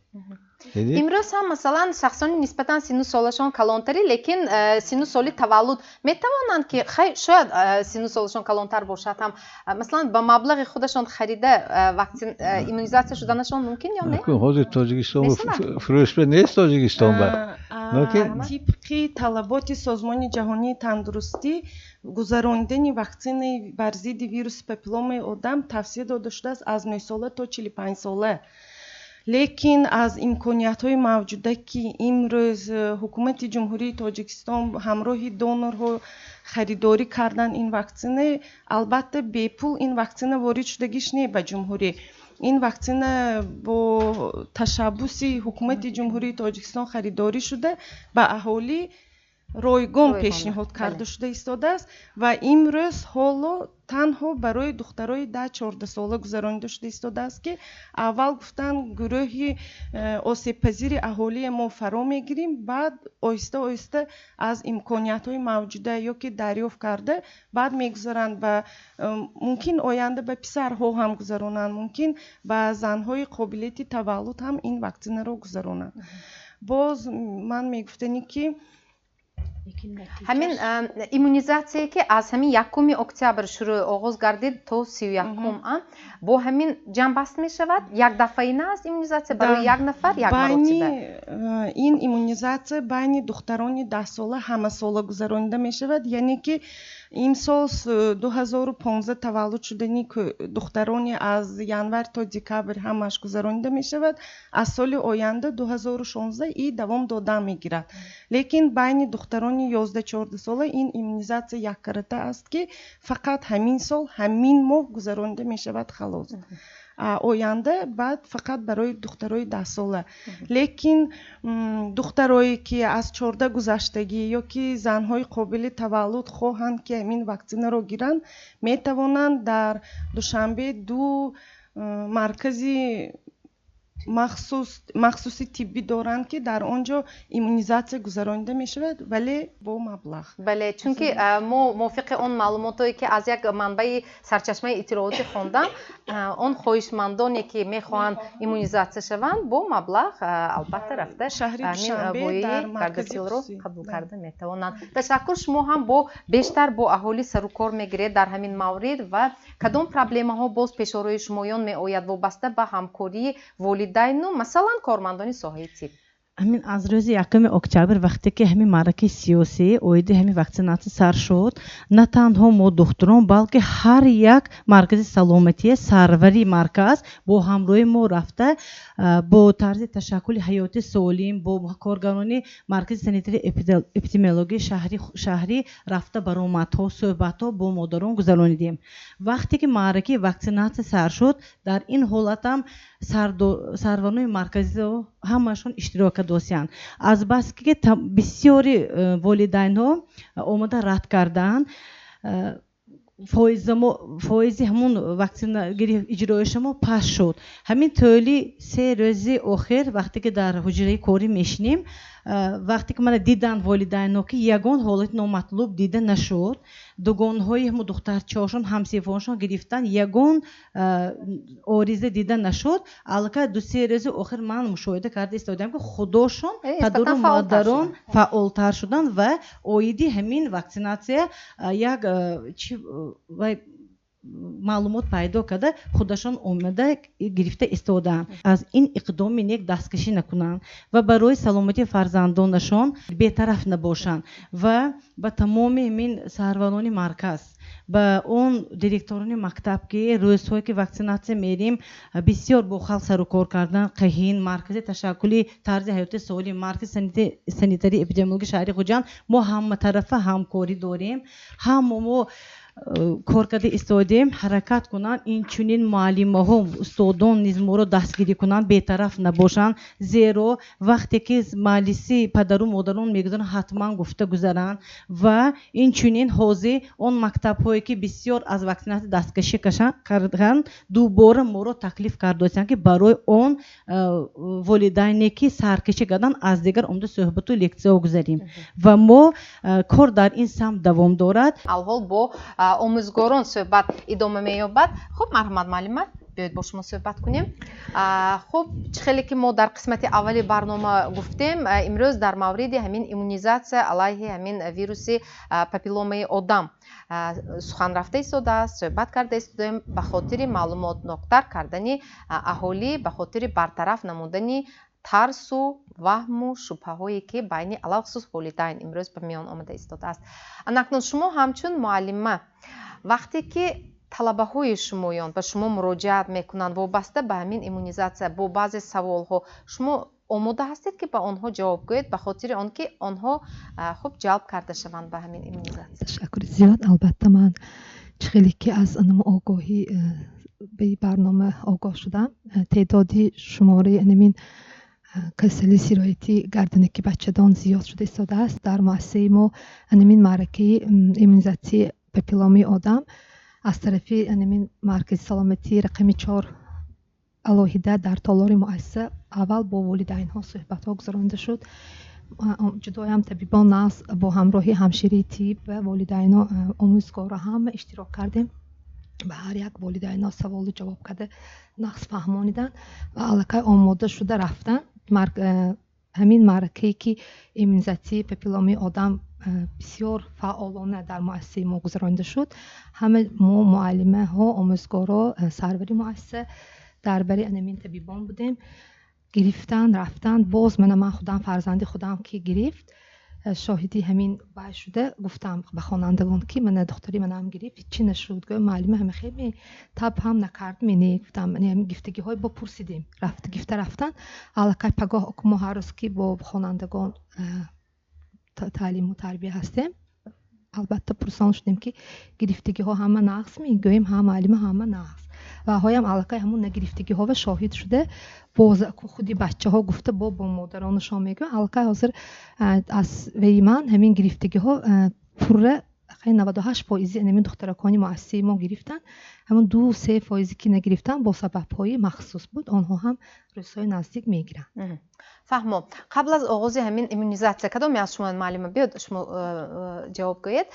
Имрӯз ҳам масалан шахсони нисбатан синну солашон калонтарӣ, лекин синну соли таваллуд метавонанд ки шояд синну солашон калонтар бошад ҳам, масалан ба маблағи худашон харида ваксин иммунизатсия шуданашон мумкин ё не? Ҳозир Тоҷикистон фурӯшба нест, Тоҷикистон ба. Тибқи талаботи Созмони ҷаҳонии тандурустӣ, гузаронидани ваксинаи бар зидди вируси папилломаи одам тавсия дода шудааст аз 9 сола то 45 сола. Лекин аз имкониятҳои мавҷуда, ки имрӯз ҳукумати Ҷумҳурии Тоҷикистон ҳамроҳи донорҳо харидорӣ кардан ин ваксина, албатта бепул ин ваксина ворид шудагиш не ба ҷумҳурӣ. Ин ваксина бо ташаббуси ҳукумати Ҷумҳурии Тоҷикистон харидорӣ шуда, ба аҳолӣ ройгон пешниҳод карда шуда истодааст ва имрӯз ҳоло танҳо барои духтарои 10-14 сола гузаронида шуда истодааст, ки аввал гуфтанд гурӯҳи осебпазири аҳолие мо фаро мегирем, баъд оҳиста оҳиста аз имкониятҳои мавҷуда ё ки дарёфт карда баъд мегузаранд ба мумкин оянда ба писарҳо ҳам гузаронанд, мумкин ба занҳои қобилияти таваллуд ҳам ин ваксинаро гузаронанд. Боз ман мегуфтанӣ ки ҳамин иммунизатсияе ки аз ҳамин 1 октябр шурӯъ оғоз гардид то 31-ум, бо ҳамин ҷамъбаст мешавад? Як дафъаина аст иммунизатсия барои як нафар як маротиба? Ин иммунизатсия байни духтарони 10 сола ҳамасола гузаронида мешавад, яъне ки имсол 2015 таваллуд шудани духтарони аз январ то декабр ҳамаш гузаронида мешавад, аз соли оянда 2016 и давом дода мегирад. Лекин байни духтарони 11-14 сола ин иммунизатсия яккарата аст, ки фақат ҳамин сол ҳамин моҳ гузаронида мешавад, халос. Оянда баъд фақат барои духтарои 10 сола. Лекин духтарое ки аз 14 гузаштагӣ ё ки занҳои қобили таваллуд хоҳанд ки ҳамин ваксинаро гиранд, метавонанд дар Душанбе ду маркази махсуси тиббӣ доранд, ки дар он ҷо иммунизатсия гузаронида мешавад, вале бо маблағ. Бале, чунки мо мувофиқи он маълумотое ки аз як манбаи сарчашмаи иттилоотӣ хондам, он хоҳишмандоне ки мехоҳанд иммунизатсия шаванд, бо маблағ албатта рафта шаҳри Душанбе дар Гардасилро қабул карда метавонанд. Ташаккур. Шумо ҳам бо бештар бо аҳолӣ сарукор мегиред дар ҳамин маврид ва кадом проблемаҳо боз пешорои шумоён меояд вобаста ба ҳамкории волидайну масалан кормандони соҳаи тиб? Ҳамин аз рӯзи 1 октябр, вақте ки ҳамин маъракаи сиёсӣ оиди ҳамин ваксинатсия сар шуд, на танҳо мо духтурон, балки ҳар як маркази саломатие сарвари марказ бо ҳамроҳи мо рафта, бо тарзи ташаккули ҳаёти солим, бо коргарони маркази санитарии эпидемиологии шаҳрӣ рафта, баромадҳо, суҳбатҳо бо модарон гузаронидем. Вақте ки маъракаи ваксинатсия сар шуд, дар ин ҳолатам сарварони марказиро ҳамашон иштирок кардосиянд. Азбаски бисёри волидайнҳо омода рад карданд, фоизи ҳамун ваксинагирӣ иҷроишамо паст шуд. Ҳамин тӯли 3 рӯзи охир, вақте ки дар ҳуҷраи корӣ мешинем, вақте ки мана диданд волидайнҳо, ки ягон ҳолати номатлуб дида нашуд, дугонҳои ҳамун духтарчаҳошон, ҳамсинфонашон гирифтан, ягон ориза дида нашуд, аллакай 2-се рӯзи охир ман мушоҳида карда истодаам, ки худошон падару модарон фаъолтар шуданд ва оиди ҳамин ваксинатсия як чи вай маълумот пайдо карда, худашон омада гирифта истодаанд. Аз ин иқдоми нек дасткашӣ накунанд ва барои саломатии фарзандонашон бетараф набошанд ва ба тамоми ҳамин сарварони марказ, ба он директорони мактаб, ки рӯзҳое ки ваксинатсия мерим, бисёр бо халқ сарукор кардан қаҳин. Маркази ташаккули тарзи ҳаёти солим, маркази санитарии эпидемиологии шаҳри Хуҷанд, мо ҳаматарафа ҳамкорӣ дорем. Ҳама мо Кор карда истодем, ҳаракат кунанд, инчунин муаллимаҳо, устодон низ моро дастгирӣ кунанд, бетараф набошанд, зеро вақте ки маҷлиси падару модарон мегузаранд, ҳатман гуфта гузаранд. Ва инчунин ҳозир он мактабҳое ки бисёр аз ваксинатсия дасткашӣ карданд, дубора моро таклиф кардосиянд, ки барои он волидайне ки саркашӣ карданд, аз дигар омада суҳбату лексияҳо гузарем ва мо кор дар ин самт давом дорад. Алҳол бо омӯзгорон суҳбат идома меёбад. Хуб, марҳамат, муаллима, биёед бо шумо суҳбат кунем. Хуб, чӣ хеле ки мо дар қисмати аввали барнома гуфтем, имрӯз дар мавриди ҳамин иммунизатсия алайҳи ҳамин вируси папилломаи одам сухан рафта истодааст, суҳбат карда истодаем ба хотири маълумотноктар кардани аҳолӣ, ба хотири бартараф намудани тарсу ваҳму шубҳаҳое, ки байни алалхусус волидайн имрӯз ба миён омада истодааст. Анакнун шумо ҳамчун муаллима, вақте ки талабаҳои шумоён ба шумо муроҷиат мекунанд вобаста ба ҳамин иммунизатсия бо баъзе саволҳо, шумо омода ҳастед, ки ба онҳо ҷавоб гӯед, ба хотири он ки онҳо хуб ҷалб карда шаванд ба ҳамин иммунизатсия? Ташаккури зиёд. Албатта, ман чӣ хеле ки аз огоҳӣ ба барнома огоҳ шудам, теъдоди шумораи анамин касали сироятӣ гарданаки бачадон зиёд шуда истодааст. Дар муассисаи мо анамин маъракаи иммунизатсияи папилломаи одам аз тарафи анамин маркази саломатии рақами 4 алоҳида дар толори муассиса аввал бо волидайнҳо суҳбатҳо гузаронида шуд. Ҷудоям табибон нағз бо ҳамроҳи ҳамшираи тиб ва волидайно, омӯзгорро ҳама иштирок кардем. Ба ҳар як волидайно саволу ҷавоб карда, нағз фаҳмониданд ва аллакай омода шуда рафтанд. Ҳамин маъракае ки иммунизатсияи папилломаи одам бисёр фаъолона дар муассисаи мо гузаронида шуд. Ҳама мо муаллимаҳо, омӯзгоро, сарвари муассиса дар бари анамин табибон будем. Гирифтан, рафтан. Боз мана ман худам, фарзанди худам ки гирифт, шоҳиди ҳамин вай шуда гуфтам ба хонандагон, ки мана духтари манам гирифт, ҳеччи нашуд. Гӯям, муаллима ҳама хеле таб ҳам накард, мене гуфтам. Гифтагиҳои бо пурсидем, рафт гифта рафтан. Аллакай пагоҳ мо ҳар рӯз ки бо хонандагон таълиму тарбия ҳастем, албатта пурсон шудем, ки гирифтагиҳо ҳама нағз мегӯем? Ҳа, муаллима, ҳама нағз. Ва ҳоям аллакай ҳамун нагирифтагиҳова шоҳид шуда, боз худи бачаҳо гуфта, бо модаронашон мегӯям. Аллакай ҳозир аз веи ман ҳамин гирифтагиҳо пурра 98% ҳамин духтаракони муассисаи мо гирифтанд. Ҳамун 2-3 фоизе ки нагирифтанд, бо сабабҳои махсус буд, онҳо ҳам рӯзҳои наздик мегиранд. Фаҳмо. Қабл аз оғози ҳамин иммунизатсия кадоме аз шумо, муаллима, биёд, шумо ҷавоб гӯед,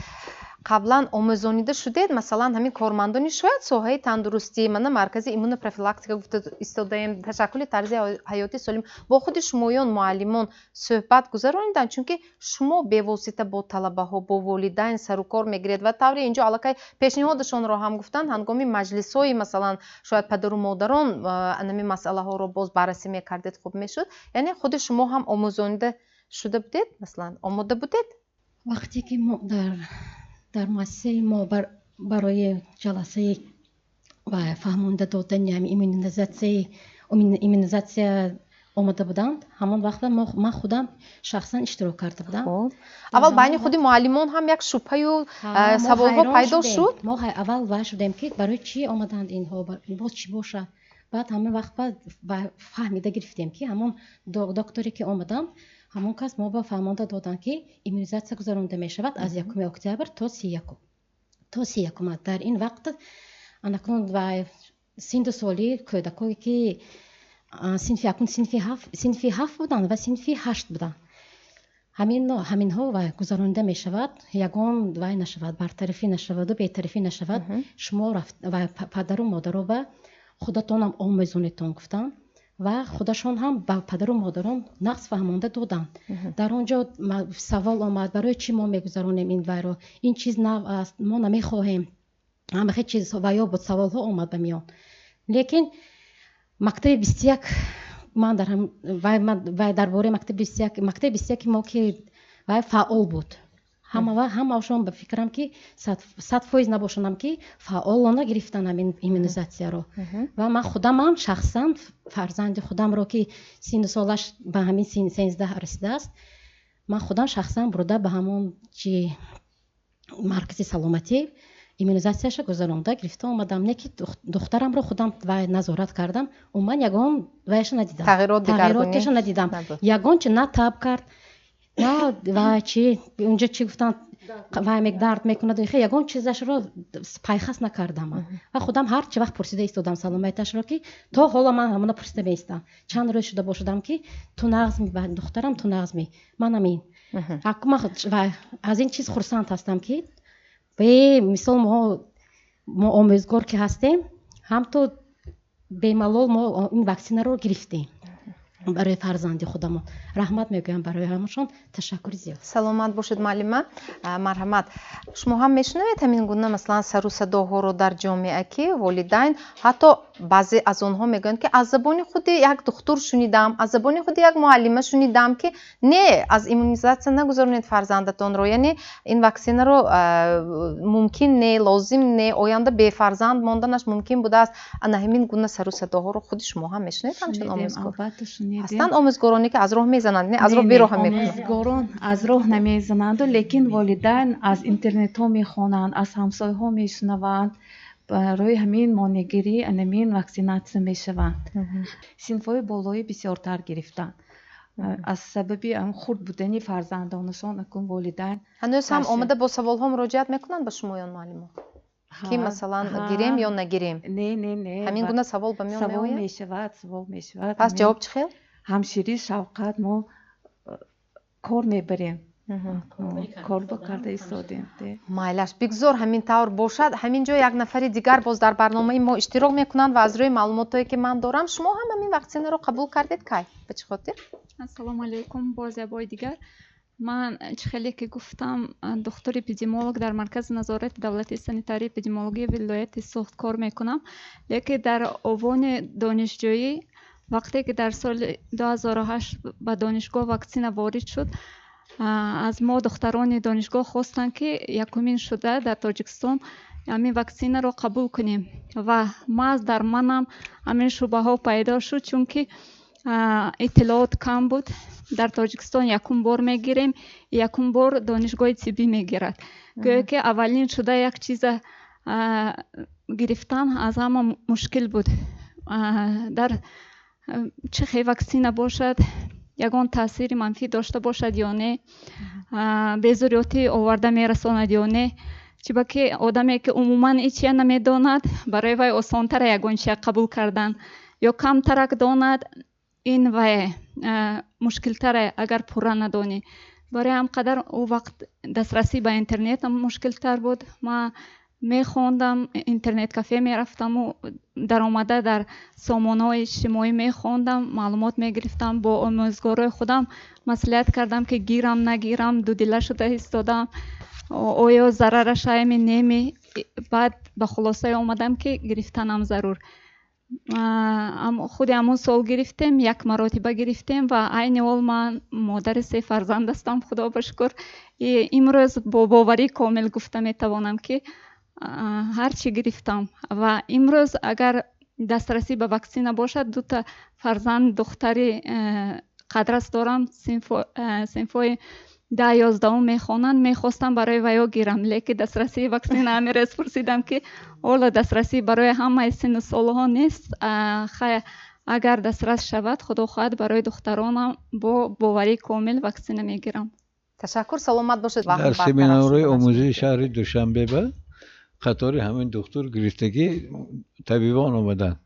қаблан омӯзонида шудед? Масалан, ҳамин кормандони шояд соҳаи тандурустӣ, мана маркази иммунопрофилактика гуфта истодаем, ташаккули тарзи ҳаёти солим, бо худи шумоён муаллимон суҳбат гузарониданд? Чунки шумо бевосита бо талабаҳо, бо волидайн сарукор мегиред ва таври инҷо аллакай пешниҳодашонро ҳам гуфтанд, ҳангоми маҷлисҳои, масалан, шояд падару модарон анами масъалаҳоро боз баррасӣ мекардед, хуб мешуд. Яъне худи шумо ҳам омӯзонида шуда будед, масалан, омода будед? Вақте ки мо дар муассисаи мо барои ҷаласаи ва фаҳмонда додани ҳами иммунизатсия омода буданд, ҳамон вақт ман худам шахсан иштирок карда будам. Аввал байни худи муаллимон ҳам як шубҳаю саволҳо пайдо шуд. Мо аввал вай шудем, ки барои чӣ омаданд инҳо, боз чӣ бошад. Баъд ҳамин вақт фаҳмида гирифтем, ки ҳамон докторе ки омаданд, ҳамон кас мо ба фаҳмонда доданд, ки иммунизатсия гузаронида мешавад аз 1 октябр то 31-ума. Дар ин вақт анакун ва синду соли кӯдакое ки синфи якум, синфи ҳафт буданд ва синфи ҳашт буданд, ҳаминҳо ва гузаронида мешавад. Ягон вай нашавад, бартарафӣ нашаваду бетарафӣ нашавад. Шумо ва падару модаро ба худатонам омӯзонедтон, гуфтанд ва худашон ҳам ба падару модарон нағз фаҳмонда доданд. Дар он ҷо савол омад: барои чӣ мо мегузаронем ин вайро, ин чиз нав аст, мо намехоҳем, ҳамахе чиз ваё буд, саволҳо омад ба миён. Лекин мактаби 21 ман дар вай дар бораи мактаби 21, мактаби 21-и мо ки вай фаъол буд, ҳамаашон ба фикрам, ки 100% набошанам, ки фаъолона гирифтан ҳамин иммунизатсияро. Ва ман худамам шахсан фарзанди худамро, ки синну солаш ба ҳамин 13 расидааст, ман худам шахсан бурда ба ҳамон чи маркази саломатӣ Иммунизатсияша гузаронда гирифта омадам. Не ки духтарамро худам вай назорат кардам, умуман ягон вайша надидам, тағйиротеша надидам. Ягон чи на таб кард, на вай чи унҷа чи гуфтанд, вай дард мекунад, ягон чизашро пайхас накардам. Ва худам ҳар чи вақт пурсида истодам саломаташро, ки то ҳоло ман ҳамона пурсида меистам. Чанд рӯз шуда бошадам, ки ту нағзми, духтарам, ту нағзми, манам ин. Аз ин чиз хурсанд ҳастам, ки бе мисол мо омӯзгор ки ҳастем, ҳам то бемалол мо ин ваксинаро гирифтем барои фарзанди худамон. Раҳмат мегӯям барои ҳамашон, ташаккури зиёд. Саломат бошед, муаллима. Марҳамат, шумо ҳам мешунавед ҳамин гуна, масалан, сару садоҳоро дар ҷомеа, ки волидайн, ҳатто баъзе аз онҳо мегӯянд, ки аз забони худи як духтур шунидам, аз забони худи як муаллима шунидам, ки не, аз иммунизатсия нагузаронед фарзандатонро, яъне ин ваксинаро мумкин не, лозим не, оянда бефарзанд монданаш мумкин будааст. Ана ҳамин гуна сару садоҳоро худи шумо ҳам мешунавед ҳамчун омӯзгор? Ҳастанд омӯзгороне, ки аз роҳ мезананд, не, аз роҳ бероҳа мекунанд? Омӯзгорон аз роҳ намезананду, лекин волидайн аз интернетҳо мехонанд, аз ҳамсояҳо мешунаванд, барои ҳамин монеъгирӣ анамин ваксинатсия мешаванд. Синфҳои болоӣ бисёртар гирифтанд аз сабаби хурд будани фарзандонашон, акун волидайн. Ҳанӯз ҳам омада бо саволҳо муроҷиат мекунанд ба шумоён муаллимо, ки масалан, гирем ё нагирем? Не, не, не. Ҳамин гуна савол ба миён меояд? Савол мешавад, савол мешавад. Пас ҷавоб чӣ хел? Ҳамширӣ, шавқат мо кор мебарем, кор ба карда истодем. Майлаш, бигзор ҳамин тавр бошад. Ҳамин ҷо як нафари дигар боз дар барномаи мо иштирок мекунанд ва аз рӯи маълумотое, ки ман дорам, шумо ҳам ҳамин ваксинаро қабул кардед. Кай, ба чӣ хотир? Ассалому алайкум боз як бори дигар. Ман, чӣ хеле ки гуфтам, духтури эпидемиолог дар Маркази назорати давлатии санитарии эпидемиологии вилояти Суғд кор мекунам. Лекин дар овони донишҷӯӣ, вақте ки дар соли 2008 ба донишгоҳ ваксина ворид шуд, аз мо духтарони донишгоҳ хостанд, ки якумин шуда дар Тоҷикистон ҳамин ваксинаро қабул кунем. Ва маҳз дар манам ҳамин шубҳаҳо пайдо шуд, чунки иттилоот кам буд. Дар Тоҷикистон якум бор мегирем, якум бор донишгоҳи тиббӣ мегирад. Гӯё ки аввалин шуда як чиза гирифтан аз ҳама мушкил буд. Дар чӣ хел ваксина бошад, ягон таъсири манфӣ дошта бошад ё не, безурётӣ оварда мерасонад ё не. Чиба ки одаме, ки умуман ҳечия намедонад, барои вай осонтара ягон чия қабул кардан, ё камтарак донад, ин вай мушкилтаре, агар пурра надонӣ. Барои ҳам қадар ӯ вақт дастрасӣ ба интернетам мушкилтар буд. Ман мехондам, интернет-кафе мерафтаму даромада дар сомонаҳои иҷтимоӣ мехондам, маълумот мегирифтам. Бо омӯзгорои худам маслиҳат кардам, ки гирам, нагирам, дудила шуда истодам, оё зарараш ами неми. Баъд ба хулосае омадам, ки гирифтанам зарур. Худи ҳамон сол гирифтем, як маротиба гирифтем ва айни ҳол ман модари се фарзанд ҳастам, худо ба шукр. Имрӯз бо боварии комил гуфта метавонам, ки ҳар чӣ гирифтам ва имрӯз агар дастрасӣ ба ваксина бошад, дута фарзанд духтари қадрас дорам, синфҳои 10, 11-ум мехонанд, мехостам барои ваё гирам, лекин дастрасии ваксина ҳамин пурсидам, ки ҳоло дастрасӣ барои ҳамаи синну солҳо нест. Хай, агар дастрас шавад, худо хоҳад, барои духтаронам бо боварии комил ваксина мегирам. Ташаккур, саломат бошед. Дар семинарҳои омӯзиши шаҳри Душанбе ба қатори ҳамин духтур гирифтагӣ табибон омаданд.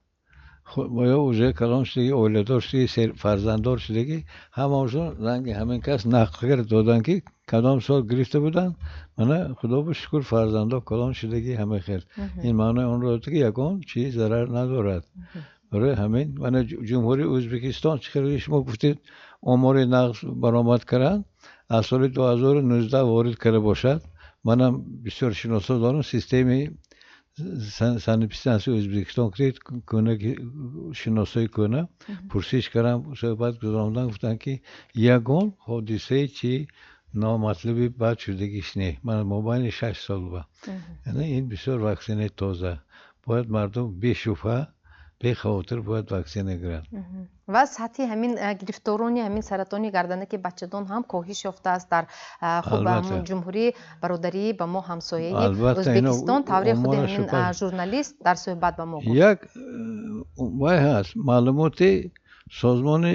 Ё уже калон шудагӣ, оиладор шудагӣ, фарзанддор шудагӣ, ҳамаашон ранги ҳамин кас нақл кард доданд, ки кадом сол гирифта буданд. Мана, худо ба шукр, фарзандо калон шудагӣ, ҳама хел. Ин маънои онро дорад, ки ягон чиз зарар надорад. Барои ҳамин мана Ҷумҳурии Ӯзбекистон, чӣ хеле шумо гуфтед, омори нағз баромад карданд, аз соли 2019 ворид карда бошад. Манам бисёр шиносо дорам, системаи санэпидстансияи Ӯзбекистон кунед, кӯна, шиносои кӯна, пурсиш кардам, суҳбат гузарондам, гуфтанд, ки ягон ҳодисаи чи номатлуби бад шудагиш не, мана мобайни 6 сол ба. Яъне ин бисёр ваксинаи тоза, бояд мардум бешубҳа Бехавотир бояд ваксина гирад. Ва сатҳи ҳамин гирифторони ҳамин саратони гарданаки бачадон ҳам коҳиш ёфтааст дар хуб ҷумҳурии бародарӣ ба мо ҳамсояи Ӯзбекистон, тавре худи ҳамин журналист дар суҳбат ба мо гуфт. Як вай ҳаст маълумоти созмони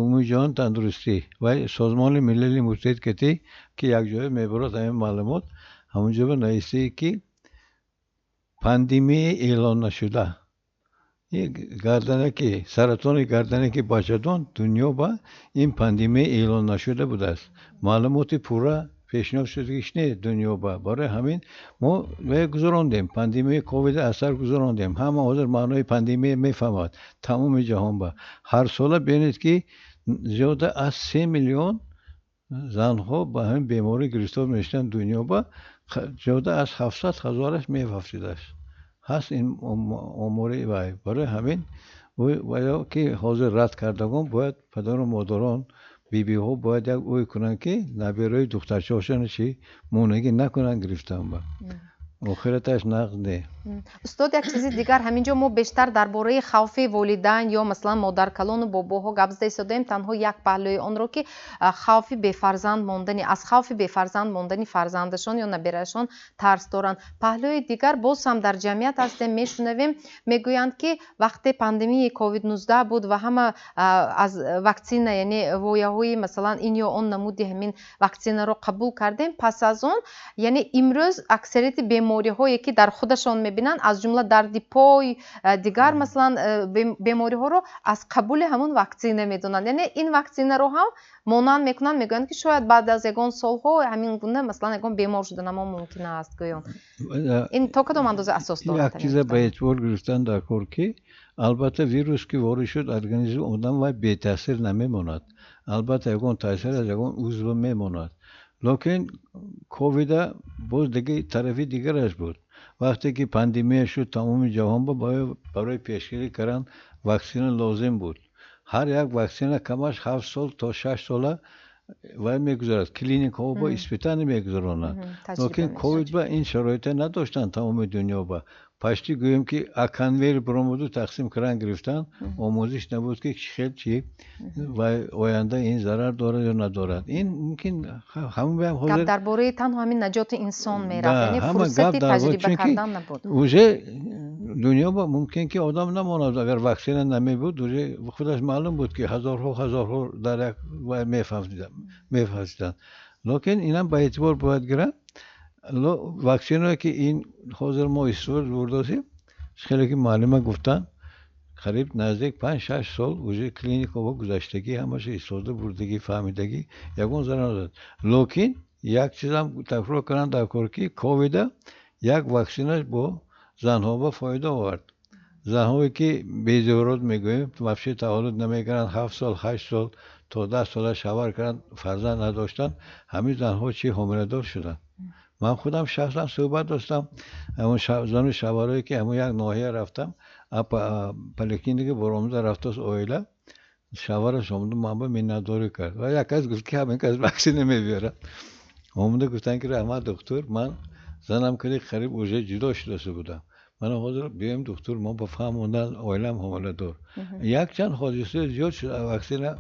умумиҷаҳон тандурустӣ ва Созмони Милали Муттаҳид кати ки якҷоя мебарад ҳамин маълумот, ҳамонҷо нависае ки пандемия эълон нашуда гарданаки саратони гарданаки бачадон дунё ба ин пандемия эълон нашуда будааст. Маълумоти пурра пешниҳод шудагиш не дунё ба. Барои ҳамин мо гузарондем пандемияи ковид аз сар гузарондем. Ҳама ҳозир маънои пандемия мефаҳмад тамоми ҷаҳон ба. Ҳар сола бинед ки зиёда аз 3 миллион занҳо ба ҳамин беморӣ гирифтор мешаванд дунё ба, зиёда аз 700 ҳазораш мефавтидааст. Ҳаст ин омори вай. Барои ҳамин ваё ки ҳозир рад кардагон бояд падару модарон, бибиҳо бояд як ӯй кунанд ки набераи духтарчаҳошон чи монагӣ накунанд гирифтан ба. Охираташ нақд не. Устод, як чизи дигар, ҳамин ҷо мо бештар дар бораи хавфи волидайн ё масалан модаркалону бобоҳо гап зада истодаем, танҳо як паҳлӯи онро ки хавфи бефарзанд мондани, аз хавфи бефарзанд мондани фарзандашон ё набераашон тарс доранд. Паҳлӯи дигар боз ҳам дар ҷамъият ҳастем, мешунавем, мегӯянд ки вақте пандемияи ковид-19 буд ва ҳама аз ваксина, яъне вояҳои масалан ин ё он намуди ҳамин ваксинаро қабул кардем, пас аз он яъне имрӯз аксарияти бемориҳое ки дар худашон мебинанд, аз ҷумла дарди пой, дигар масалан бемориҳоро аз қабули ҳамон ваксина медонанд. Яъне ин ваксинаро ҳам монанд мекунанд, мегӯянд ки шояд баъд аз ягон солҳо ҳамин гуна масалан ягон бемор шуданамон мумкин аст гӯён. Ин то кадом андоза асос дорад? Як чиза ба эътибор гирифтан дар кор ки албатта вирус ки ворид шуд организми одам вай бетаъсир намемонад. Албатта ягон таъсир аз ягон узв мемонад. Лекин ковида боз дига тарафи дигараш буд. Вақте ки пандемия шуд тамоми ҷаҳон барои пешгирӣ кардан ваксина лозим буд. Ҳар як ваксина камаш 7 сол то 6 сола вай мегузарад, клиникаҳо бо испитание мегузаронанд. Лекин ковид ба ин шароита надоштанд тамоми дунё ба. Пашти гӯем ки конвейер баромаду тақсим кардан гирифтан, омӯзиш набуд ки хел чи ва оянда ин зарар дорад ё надорад. Ин мумкин ҳамаам ҳозир гап дар бораи танҳо ҳамин наҷоти инсон мерафт, яъне фурсати таҷриба кардан набуд. Уже дунё ба мумкин ки одам намонад агар ваксина намебуд, уже худаш маълум буд ки ҳазорҳо ҳазорҳо дар як вай мефавтиданд. Лекин инам ба эътибор бояд гирад. Ваксиное ки ин ҳозир мо истифода бурдосем, хеле ки муаллима гуфтанд, қариб наздик 5-6 сол уже клиникаҳо гузаштагӣ, ҳамаша истифода бурдагӣ, фаҳмидагӣ, ягон зарар надорад. Лекин як чизам такрор кардам дар кор ки ковида як ваксинаш бо занҳо ба фоида овард. Занҳое ки безиёрот мегӯем, вообще таваллуд намекунанд, 7 сол, 8 сол то 10 сола шавҳар карданд, фарзанд надоштанд, ҳамин занҳо чи ҳомиладор шуданд. Ман худам шахсан суҳбат доштам ҳамон зану шавҳарое ки ҳамон як ноҳия рафтам, поликлиника баромада рафтааст оила, шавҳараш омада ман ба миннатдорӣ кард ва як кас гуфт ки ҳамин кас ваксина мебиёрад. Омада гуфтанд ки раҳмат духтур, ман занам кади қариб уже ҷудо шудаса будам, мана ҳозир биёем духтур, мо ба фаҳмондан оилам ҳомиладор. Якчанд ҳодисаи зиёд шуд ваксина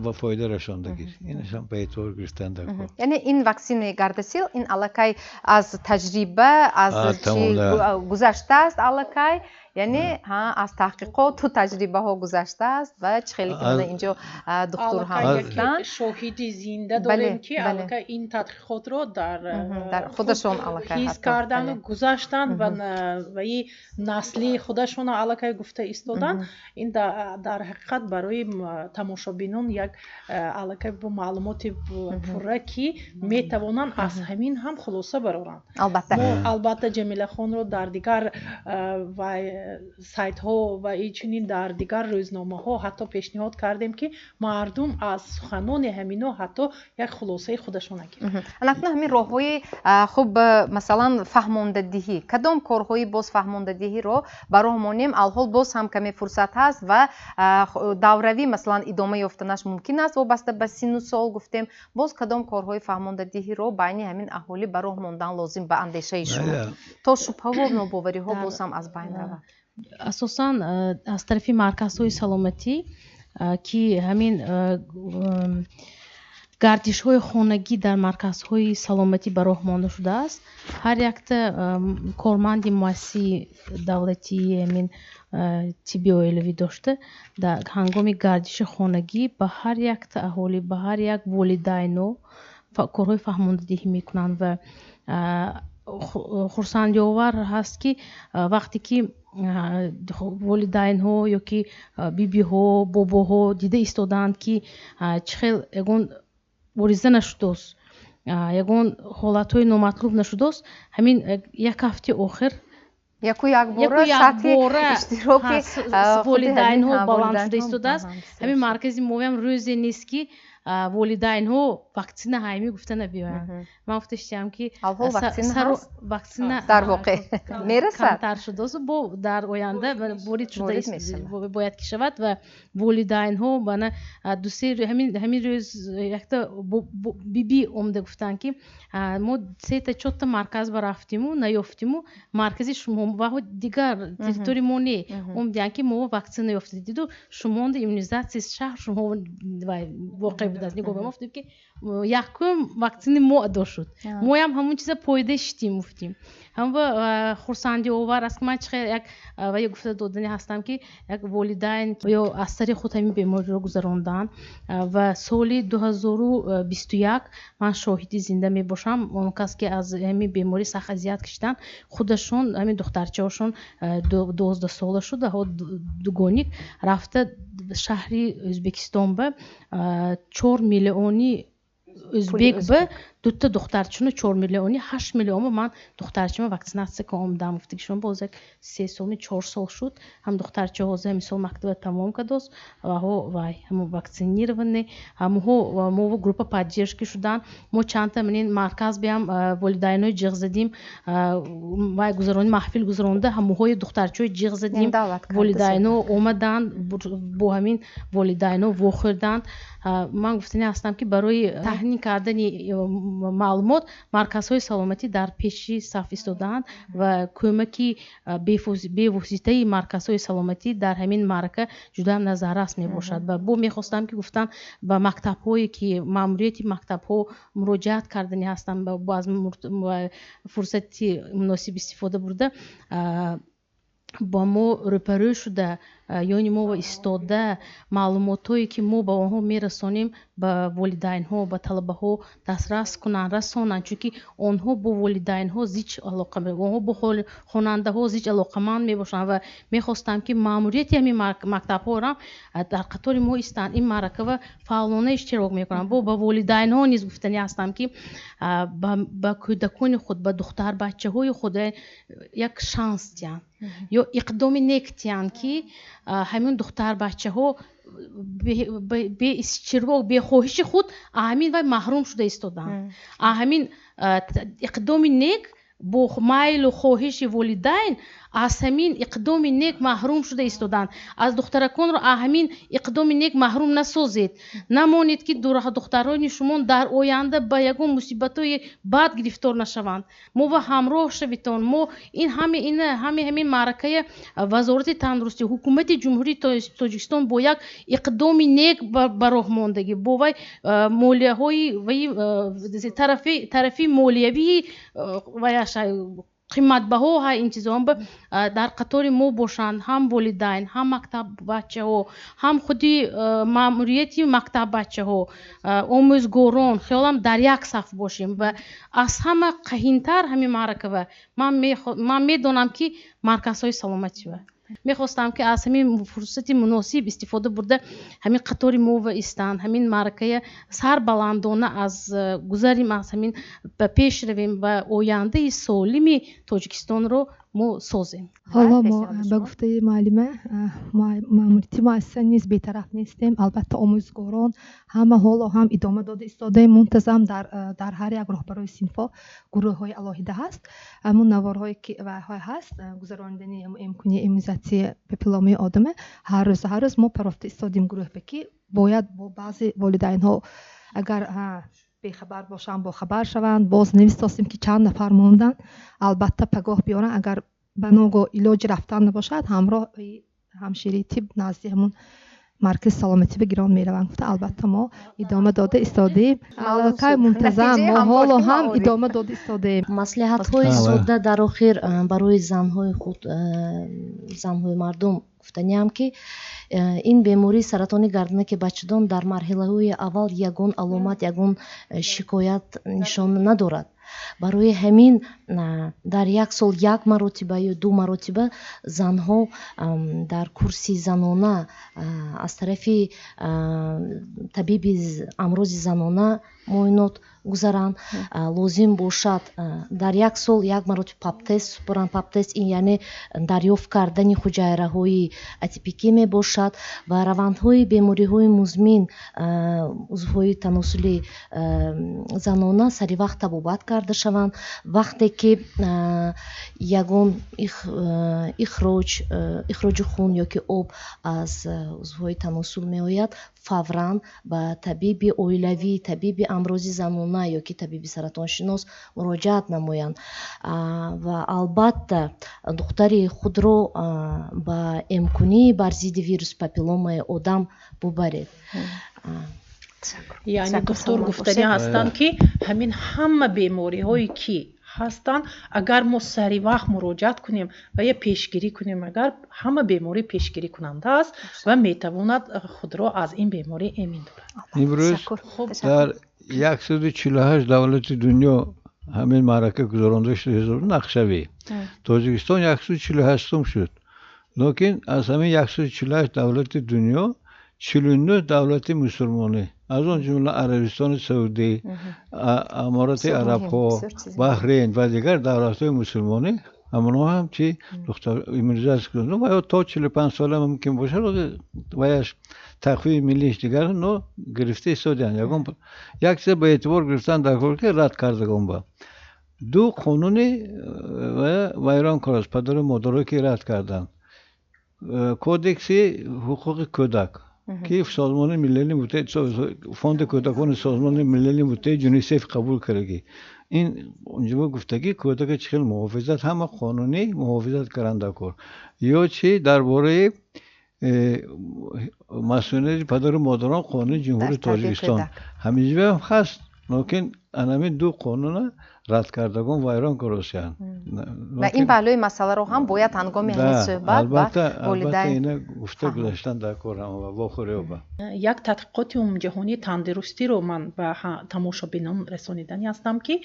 ва фоида расондагист. Инашам ба эътибор гирифтан дар кор. Яъне ин ваксинаи Гардасил ин аллакай аз таҷриба, аз чи гузаштааст аллакай, яъне аз таҳқиқоту таҷрибаҳо гузаштааст ва чӣ хеле ки мана инҷо духтур ҳам гуфтанд, шоҳиди зинда дорем ки аллакай ин тадқиқотро дар худашон аллакай ҳис кардану гузаштанд ва и насли худашонро аллакай гуфта истоданд. Ин дар ҳақиқат барои тамошобинон як аллакай бо маълумоти пурра ки метавонанд аз ҳамин ҳам хулоса бароранд. Албатта. Мо албатта Ҷамилахонро дар дигар сайтҳо ва инчунин дар дигар рӯзномаҳо ҳатто пешниҳод кардем ки мардум аз суханони ҳамино ҳатто як хулосаи худашона гиранд. Анакнун ҳамин роҳҳои хуб, масалан фаҳмондадиҳӣ, кадом корҳои боз фаҳмондадиҳиро ба роҳ монем? Алҳол боз ҳам каме фурсат ҳаст ва давравӣ масалан идома ёфтанаш мумкин аст вобаста ба синну сол гуфтем. Боз кадом корҳои фаҳмондадиҳиро байни ҳамин аҳолӣ ба роҳ мондан лозим ба андешаи шумо, то шубҳаву нобовариҳо боз ҳам аз байн равад? Асосан аз тарафи марказҳои саломатӣ, ки ҳамин гардишҳои хонагӣ дар марказҳои саломатӣ ба роҳ монда шудааст, ҳар якта корманди муассисаи давлатии ҳамин тибби оилавӣ дошта, дар ҳангоми гардиши хонагӣ ба ҳар якта аҳолӣ, ба ҳар як волидайно корҳои фаҳмондадиҳӣ мекунанд. Ва хурсандиовар ҳаст, ки вақте ки волидайнҳо ё ки бибиҳо, бобоҳо дида истодаанд, ки чӣ хел ягон ориза нашудааст, ягон ҳолатҳои номатлуб нашудааст, ҳамин як ҳафтаи охир яку якбора сатҳи иштироки волидайнҳо баланд шуда истодааст. Ҳамин маркази моям рӯзе нест, ки волидайнҳо ваксина ҳайми гуфта набиёянд. Ман гуфта шудам, ки ваксина дар воқеъ мерасад, камтар шудааст, бо дар оянда ворид шуда бояд ки шавад. Ва волидайнҳо бана дусе ҳамин рӯз якта биби омада гуфтанд, ки мо сета чорта марказ ба рафтиму наёфтиму, маркази шумо ва дигар территории мо не, омадиянд, ки мо ваксина ёфта диду, шумонда иммунизатсияи шаҳр шумо воқеъ будааст. Нигоҳ ба мо, гуфтем, ки якум ваксини мо адо шуд, моям ҳамон чиза пойда шитим, гуфтим. Ҳама хурсандиовар аст, ки ман чӣ як ва гуфта додани ҳастам, ки як волидайн ё аз сари худ ҳамин бемориро гузаронданд. Ва соли 2021 ман шоҳиди зинда мебошам, он кас ки аз ҳамин беморӣ сахт азият кашиданд, худашон ҳамин духтарчаҳошон 12 сола шуд, дугоник рафта шаҳри Ӯзбекистон ба 4 миллиони ӯзбек ба дута духтарчуну 4 миллиони, 8 миллионба ман духтарчима ваксинатсия ка омадам, гуфтагишон. Боз як 3 солни 4 сол шуд, ҳам духтарча ҳозир ҳамин сол мактаба тамом кардост ваҳо вай ҳамо вакцинированный. Ҳамоҳо мо группа поддержки шуданд. Мо чандта манин марказ биям волидайнои ҷиғ задим, вай гузарони маҳфил гузаронда, ҳамоҳои духтарчаҳои ҷиғ задим, волидайно омаданд, бо ҳамин волидайно вохӯрданд. Ман гуфтани ҳастам, ки барои таҳнин кардани маълумот марказҳои саломатӣ дар пеши саф истодаанд ва кӯмаки бевоситаи марказҳои саломатӣ дар ҳамин маърака ҷудоам назаррас мебошад. Ва бо мехостам, ки гуфтан ба мактабҳое, ки маъмурияти мактабҳо муроҷиат кардани ҳастам, аз фурсати муносиб истифода бурда, ба мо рӯпарӯ шуда, ёни мо истода, маълумотҳое, ки мо ба онҳо мерасонем, ба волидайнҳо, ба талабаҳо дастрас кунанд, расонанд, чунки онҳо бо волидайнҳо зич алоқа, онҳо бо хонандаҳо зич алоқаманд мебошанд. Ва мехостам, ки маъмурияти ҳамин мактабҳоро дар қатори мо истанд, ин маъракава фаъолона иштирок мекунанд. Бо ба волидайнҳо низ гуфтанӣ ҳастам, ки ба кӯдакони худ, ба духтарбачаҳои худ як шанс диҳанд ё иқдоми нек диҳанд, ки ҳамин духтарбачаҳо беистирок, бехоҳиши худ ҳамин вай маҳрум шуда истоданд. Ҳамин иқдоми нек бо майлу хоҳиши волидайн аз ҳамин иқдоми нек маҳрум шуда истоданд. Аз духтараконро ҳамин иқдоми нек маҳрум насозед, намонед, ки духтарони шумо дар оянда ба ягон мусибатҳои бад гирифтор нашаванд. Мо ва ҳамроҳ шавитон. Мо ин ҳами ҳамин маъракаи Вазорати тандурустӣ, ҳукумати Ҷумҳурии Тоҷикистон бо як иқдоми нек ба роҳ мондагӣ, бо вай молияҳои тарафи молиявии ваяш қиматбаҳо, ҳа ин чизҳо дар қатори мо бошанд, ҳам волидайн, ҳам мактаббачаҳо, ҳам худи маъмурияти мактаббачаҳо, омӯзгорон, хиёлам дар як саф бошем. Ва аз ҳама қаҳинтар ҳамин маъракава ман медонам, ки марказҳои саломатива. Мехостам, ки аз ҳамин фурсати муносиб истифода бурда, ҳамин қатори мо истанд, ҳамин маъракая сарбаландона аз гузарим, аз ҳамин ба пеш равем ва ояндаи солими Тоҷикистонро мо созем. Ҳоло мо ба гуфтаи муаллима, маъмурияти муассиса низ бетараф нестем. Албатта, омӯзгорон ҳама ҳоло ҳам идома дода истодаем. Мунтазам дар ҳар як роҳбарои синфҳо гурӯҳҳои алоҳида ҳаст, ҳамун наворҳое ки ҳаст, гузаронидани имкони иммунизатсия папилломаи одама, ҳар рӯз ҳар рӯз мо парофта истодем гурӯҳбе, ки бояд бо баъзе волидайнҳо, агар бехабар бошанд, бохабар шаванд. Боз навистостем, ки чанд нафар монданд, албатта пагоҳ биёранд, агар Ба ногоҳ илоҷ рафтан набошад, ҳамроҳи ҳамшираи тиб назди ҳамун маркази саломатӣ ба гирон мераванд. Гуфта, албатта, мо идома дода истодаем, аллакай мунтазам мо ҳоло ҳам идома дода истодаем. Маслиҳатҳои содда дар охир барои занҳои худ, занҳои мардум гуфтаниам, ки ин бемории саратони гарданаки бачадон дар марҳилаҳои аввал ягон аломат, ягон шикоят нишон надорад. Барои ҳамин дар як сол як маротиба ё ду маротиба занҳо дар курси занона аз тарафи табиби амрози занона муоинот гузаранд. Лозим бошад, дар як сол як маротиба паптест супоранд. Паптест ин яъне дарёфт кардани ҳуҷайраҳои атипикӣ мебошад ва равандҳои бемориҳои музмин узвҳои таносули занона саривақт табобат карда шаванд. Вақте ки ягон ихроҷи хун ё ки об аз узвҳои таносул меояд, фавран ба табиби оилавӣ, табиби амрози занона ё ки табиби саратоншинос муроҷиат намоянд ва албатта духтари худро ба эмкунӣ бар зидди вируси папилломаи одам бубаред. Яъне духтур гуфтанӣ ҳастанд, ки ҳамин ҳама бемориҳое ки ҳастанд, агар мо сари вақт муроҷиат кунем ва я пешгирӣ кунем, агар ҳама беморӣ пешгирӣкунанда аст ва метавонад худро аз ин беморӣ эмин дорад. Имрӯз дар 148 давлати дунё ҳамин маърака гузаронда шуда, нақшавӣ. Тоҷикистон 148-ум шуд, лекин аз ҳамин 148 давлати дунё 49 давлати мусулмонӣ, аз он ҷумла Арабистони Саудӣ, Аморати Арабҳо, Баҳрейн ва дигар давлатҳои мусулмонӣ, ҳамонҳо ҳам чи иммунизатсия кунанд ва ё то 45 сола мумкин бошад, ваяш тақвими миллиш дигар, но гирифта истодианд. Ягон як чиза ба эътибор гирифтан дар кор, ки рад кардагон ба ду қонуни вайрон кор аст. Падару модарое ки рад карданд, Кодекси ҳуқуқи кӯдак, ки Созмони Милали Муттаҳид, Фонди кӯдакони Созмони Милали Муттаҳид ЮНИСЕФ қабул кардагӣ, ин унҷо гуфтагӣ кӯдака чӣ хел муҳофизат, ҳама қонунӣ муҳофизат кардан дар кор, ё чи дар бораи масъулияти падару модарон, Қонуни Ҷумҳурии Тоҷикистон ҳаминҷоам ҳаст, лекин анамин ду қонуна рад кардагон вайрон каросиянд. Ва ин паҳлӯи масъаларо ҳам бояд ҳангоми ҳамин суҳбат ба волидайн ина гуфта гузаштан дар кор ва вохӯриёба. Як тадқиқоти умумиҷаҳонии тандурустиро ман ба тамошобинон расониданӣ ҳастам, ки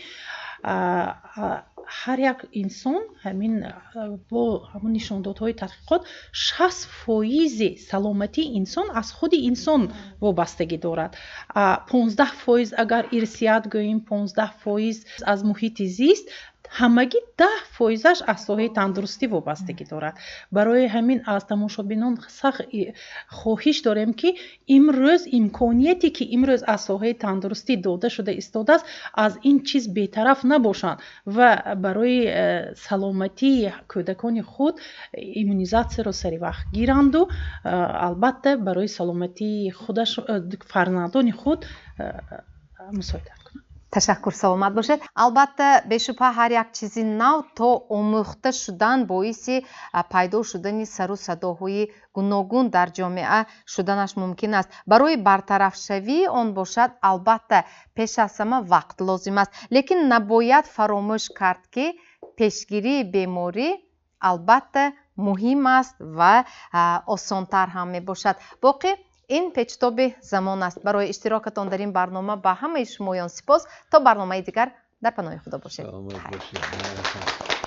ҳар як инсон ҳамин бо ҳамун нишондодҳои тадқиқот 60% саломатии инсон аз худи инсон вобастагӣ дорад, 15% агар ирсият гӯем, 15% аз муҳити зист, ҳамагӣ 10%-аш аз соҳаи тандурустӣ вобастагӣ дорад. Барои ҳамин аз тамошобинон сахт хоҳиш дорем, ки имрӯз имконияте ки имрӯз аз соҳаи тандурустӣ дода шуда истодааст, аз ин чиз бетараф набошанд ва барои саломатии кӯдакони худ иммунизатсияро саривақт гиранду албатта барои саломатии худаш, фарзандони худ мусоидат кунанд. Ташаккур, саломат бошед. Албатта, бешубҳа, ҳар як чизи нав то омӯхта шудан боиси пайдо шудани сару садоҳои гуногун дар ҷомеа шуданаш мумкин аст. Барои бартарафшавии он бошад, албатта, пеш аз ҳама вақт лозим аст, лекин набояд фаромӯш кард, ки пешгирии беморӣ албатта муҳим аст ва осонтар ҳам мебошад. Боқӣ ин печтоби замон аст. Барои иштирокатон дар ин барнома ба ҳамаи шумоён сипос. То барномаи дигар дар паноҳи Худо бошед. Саломат бошед.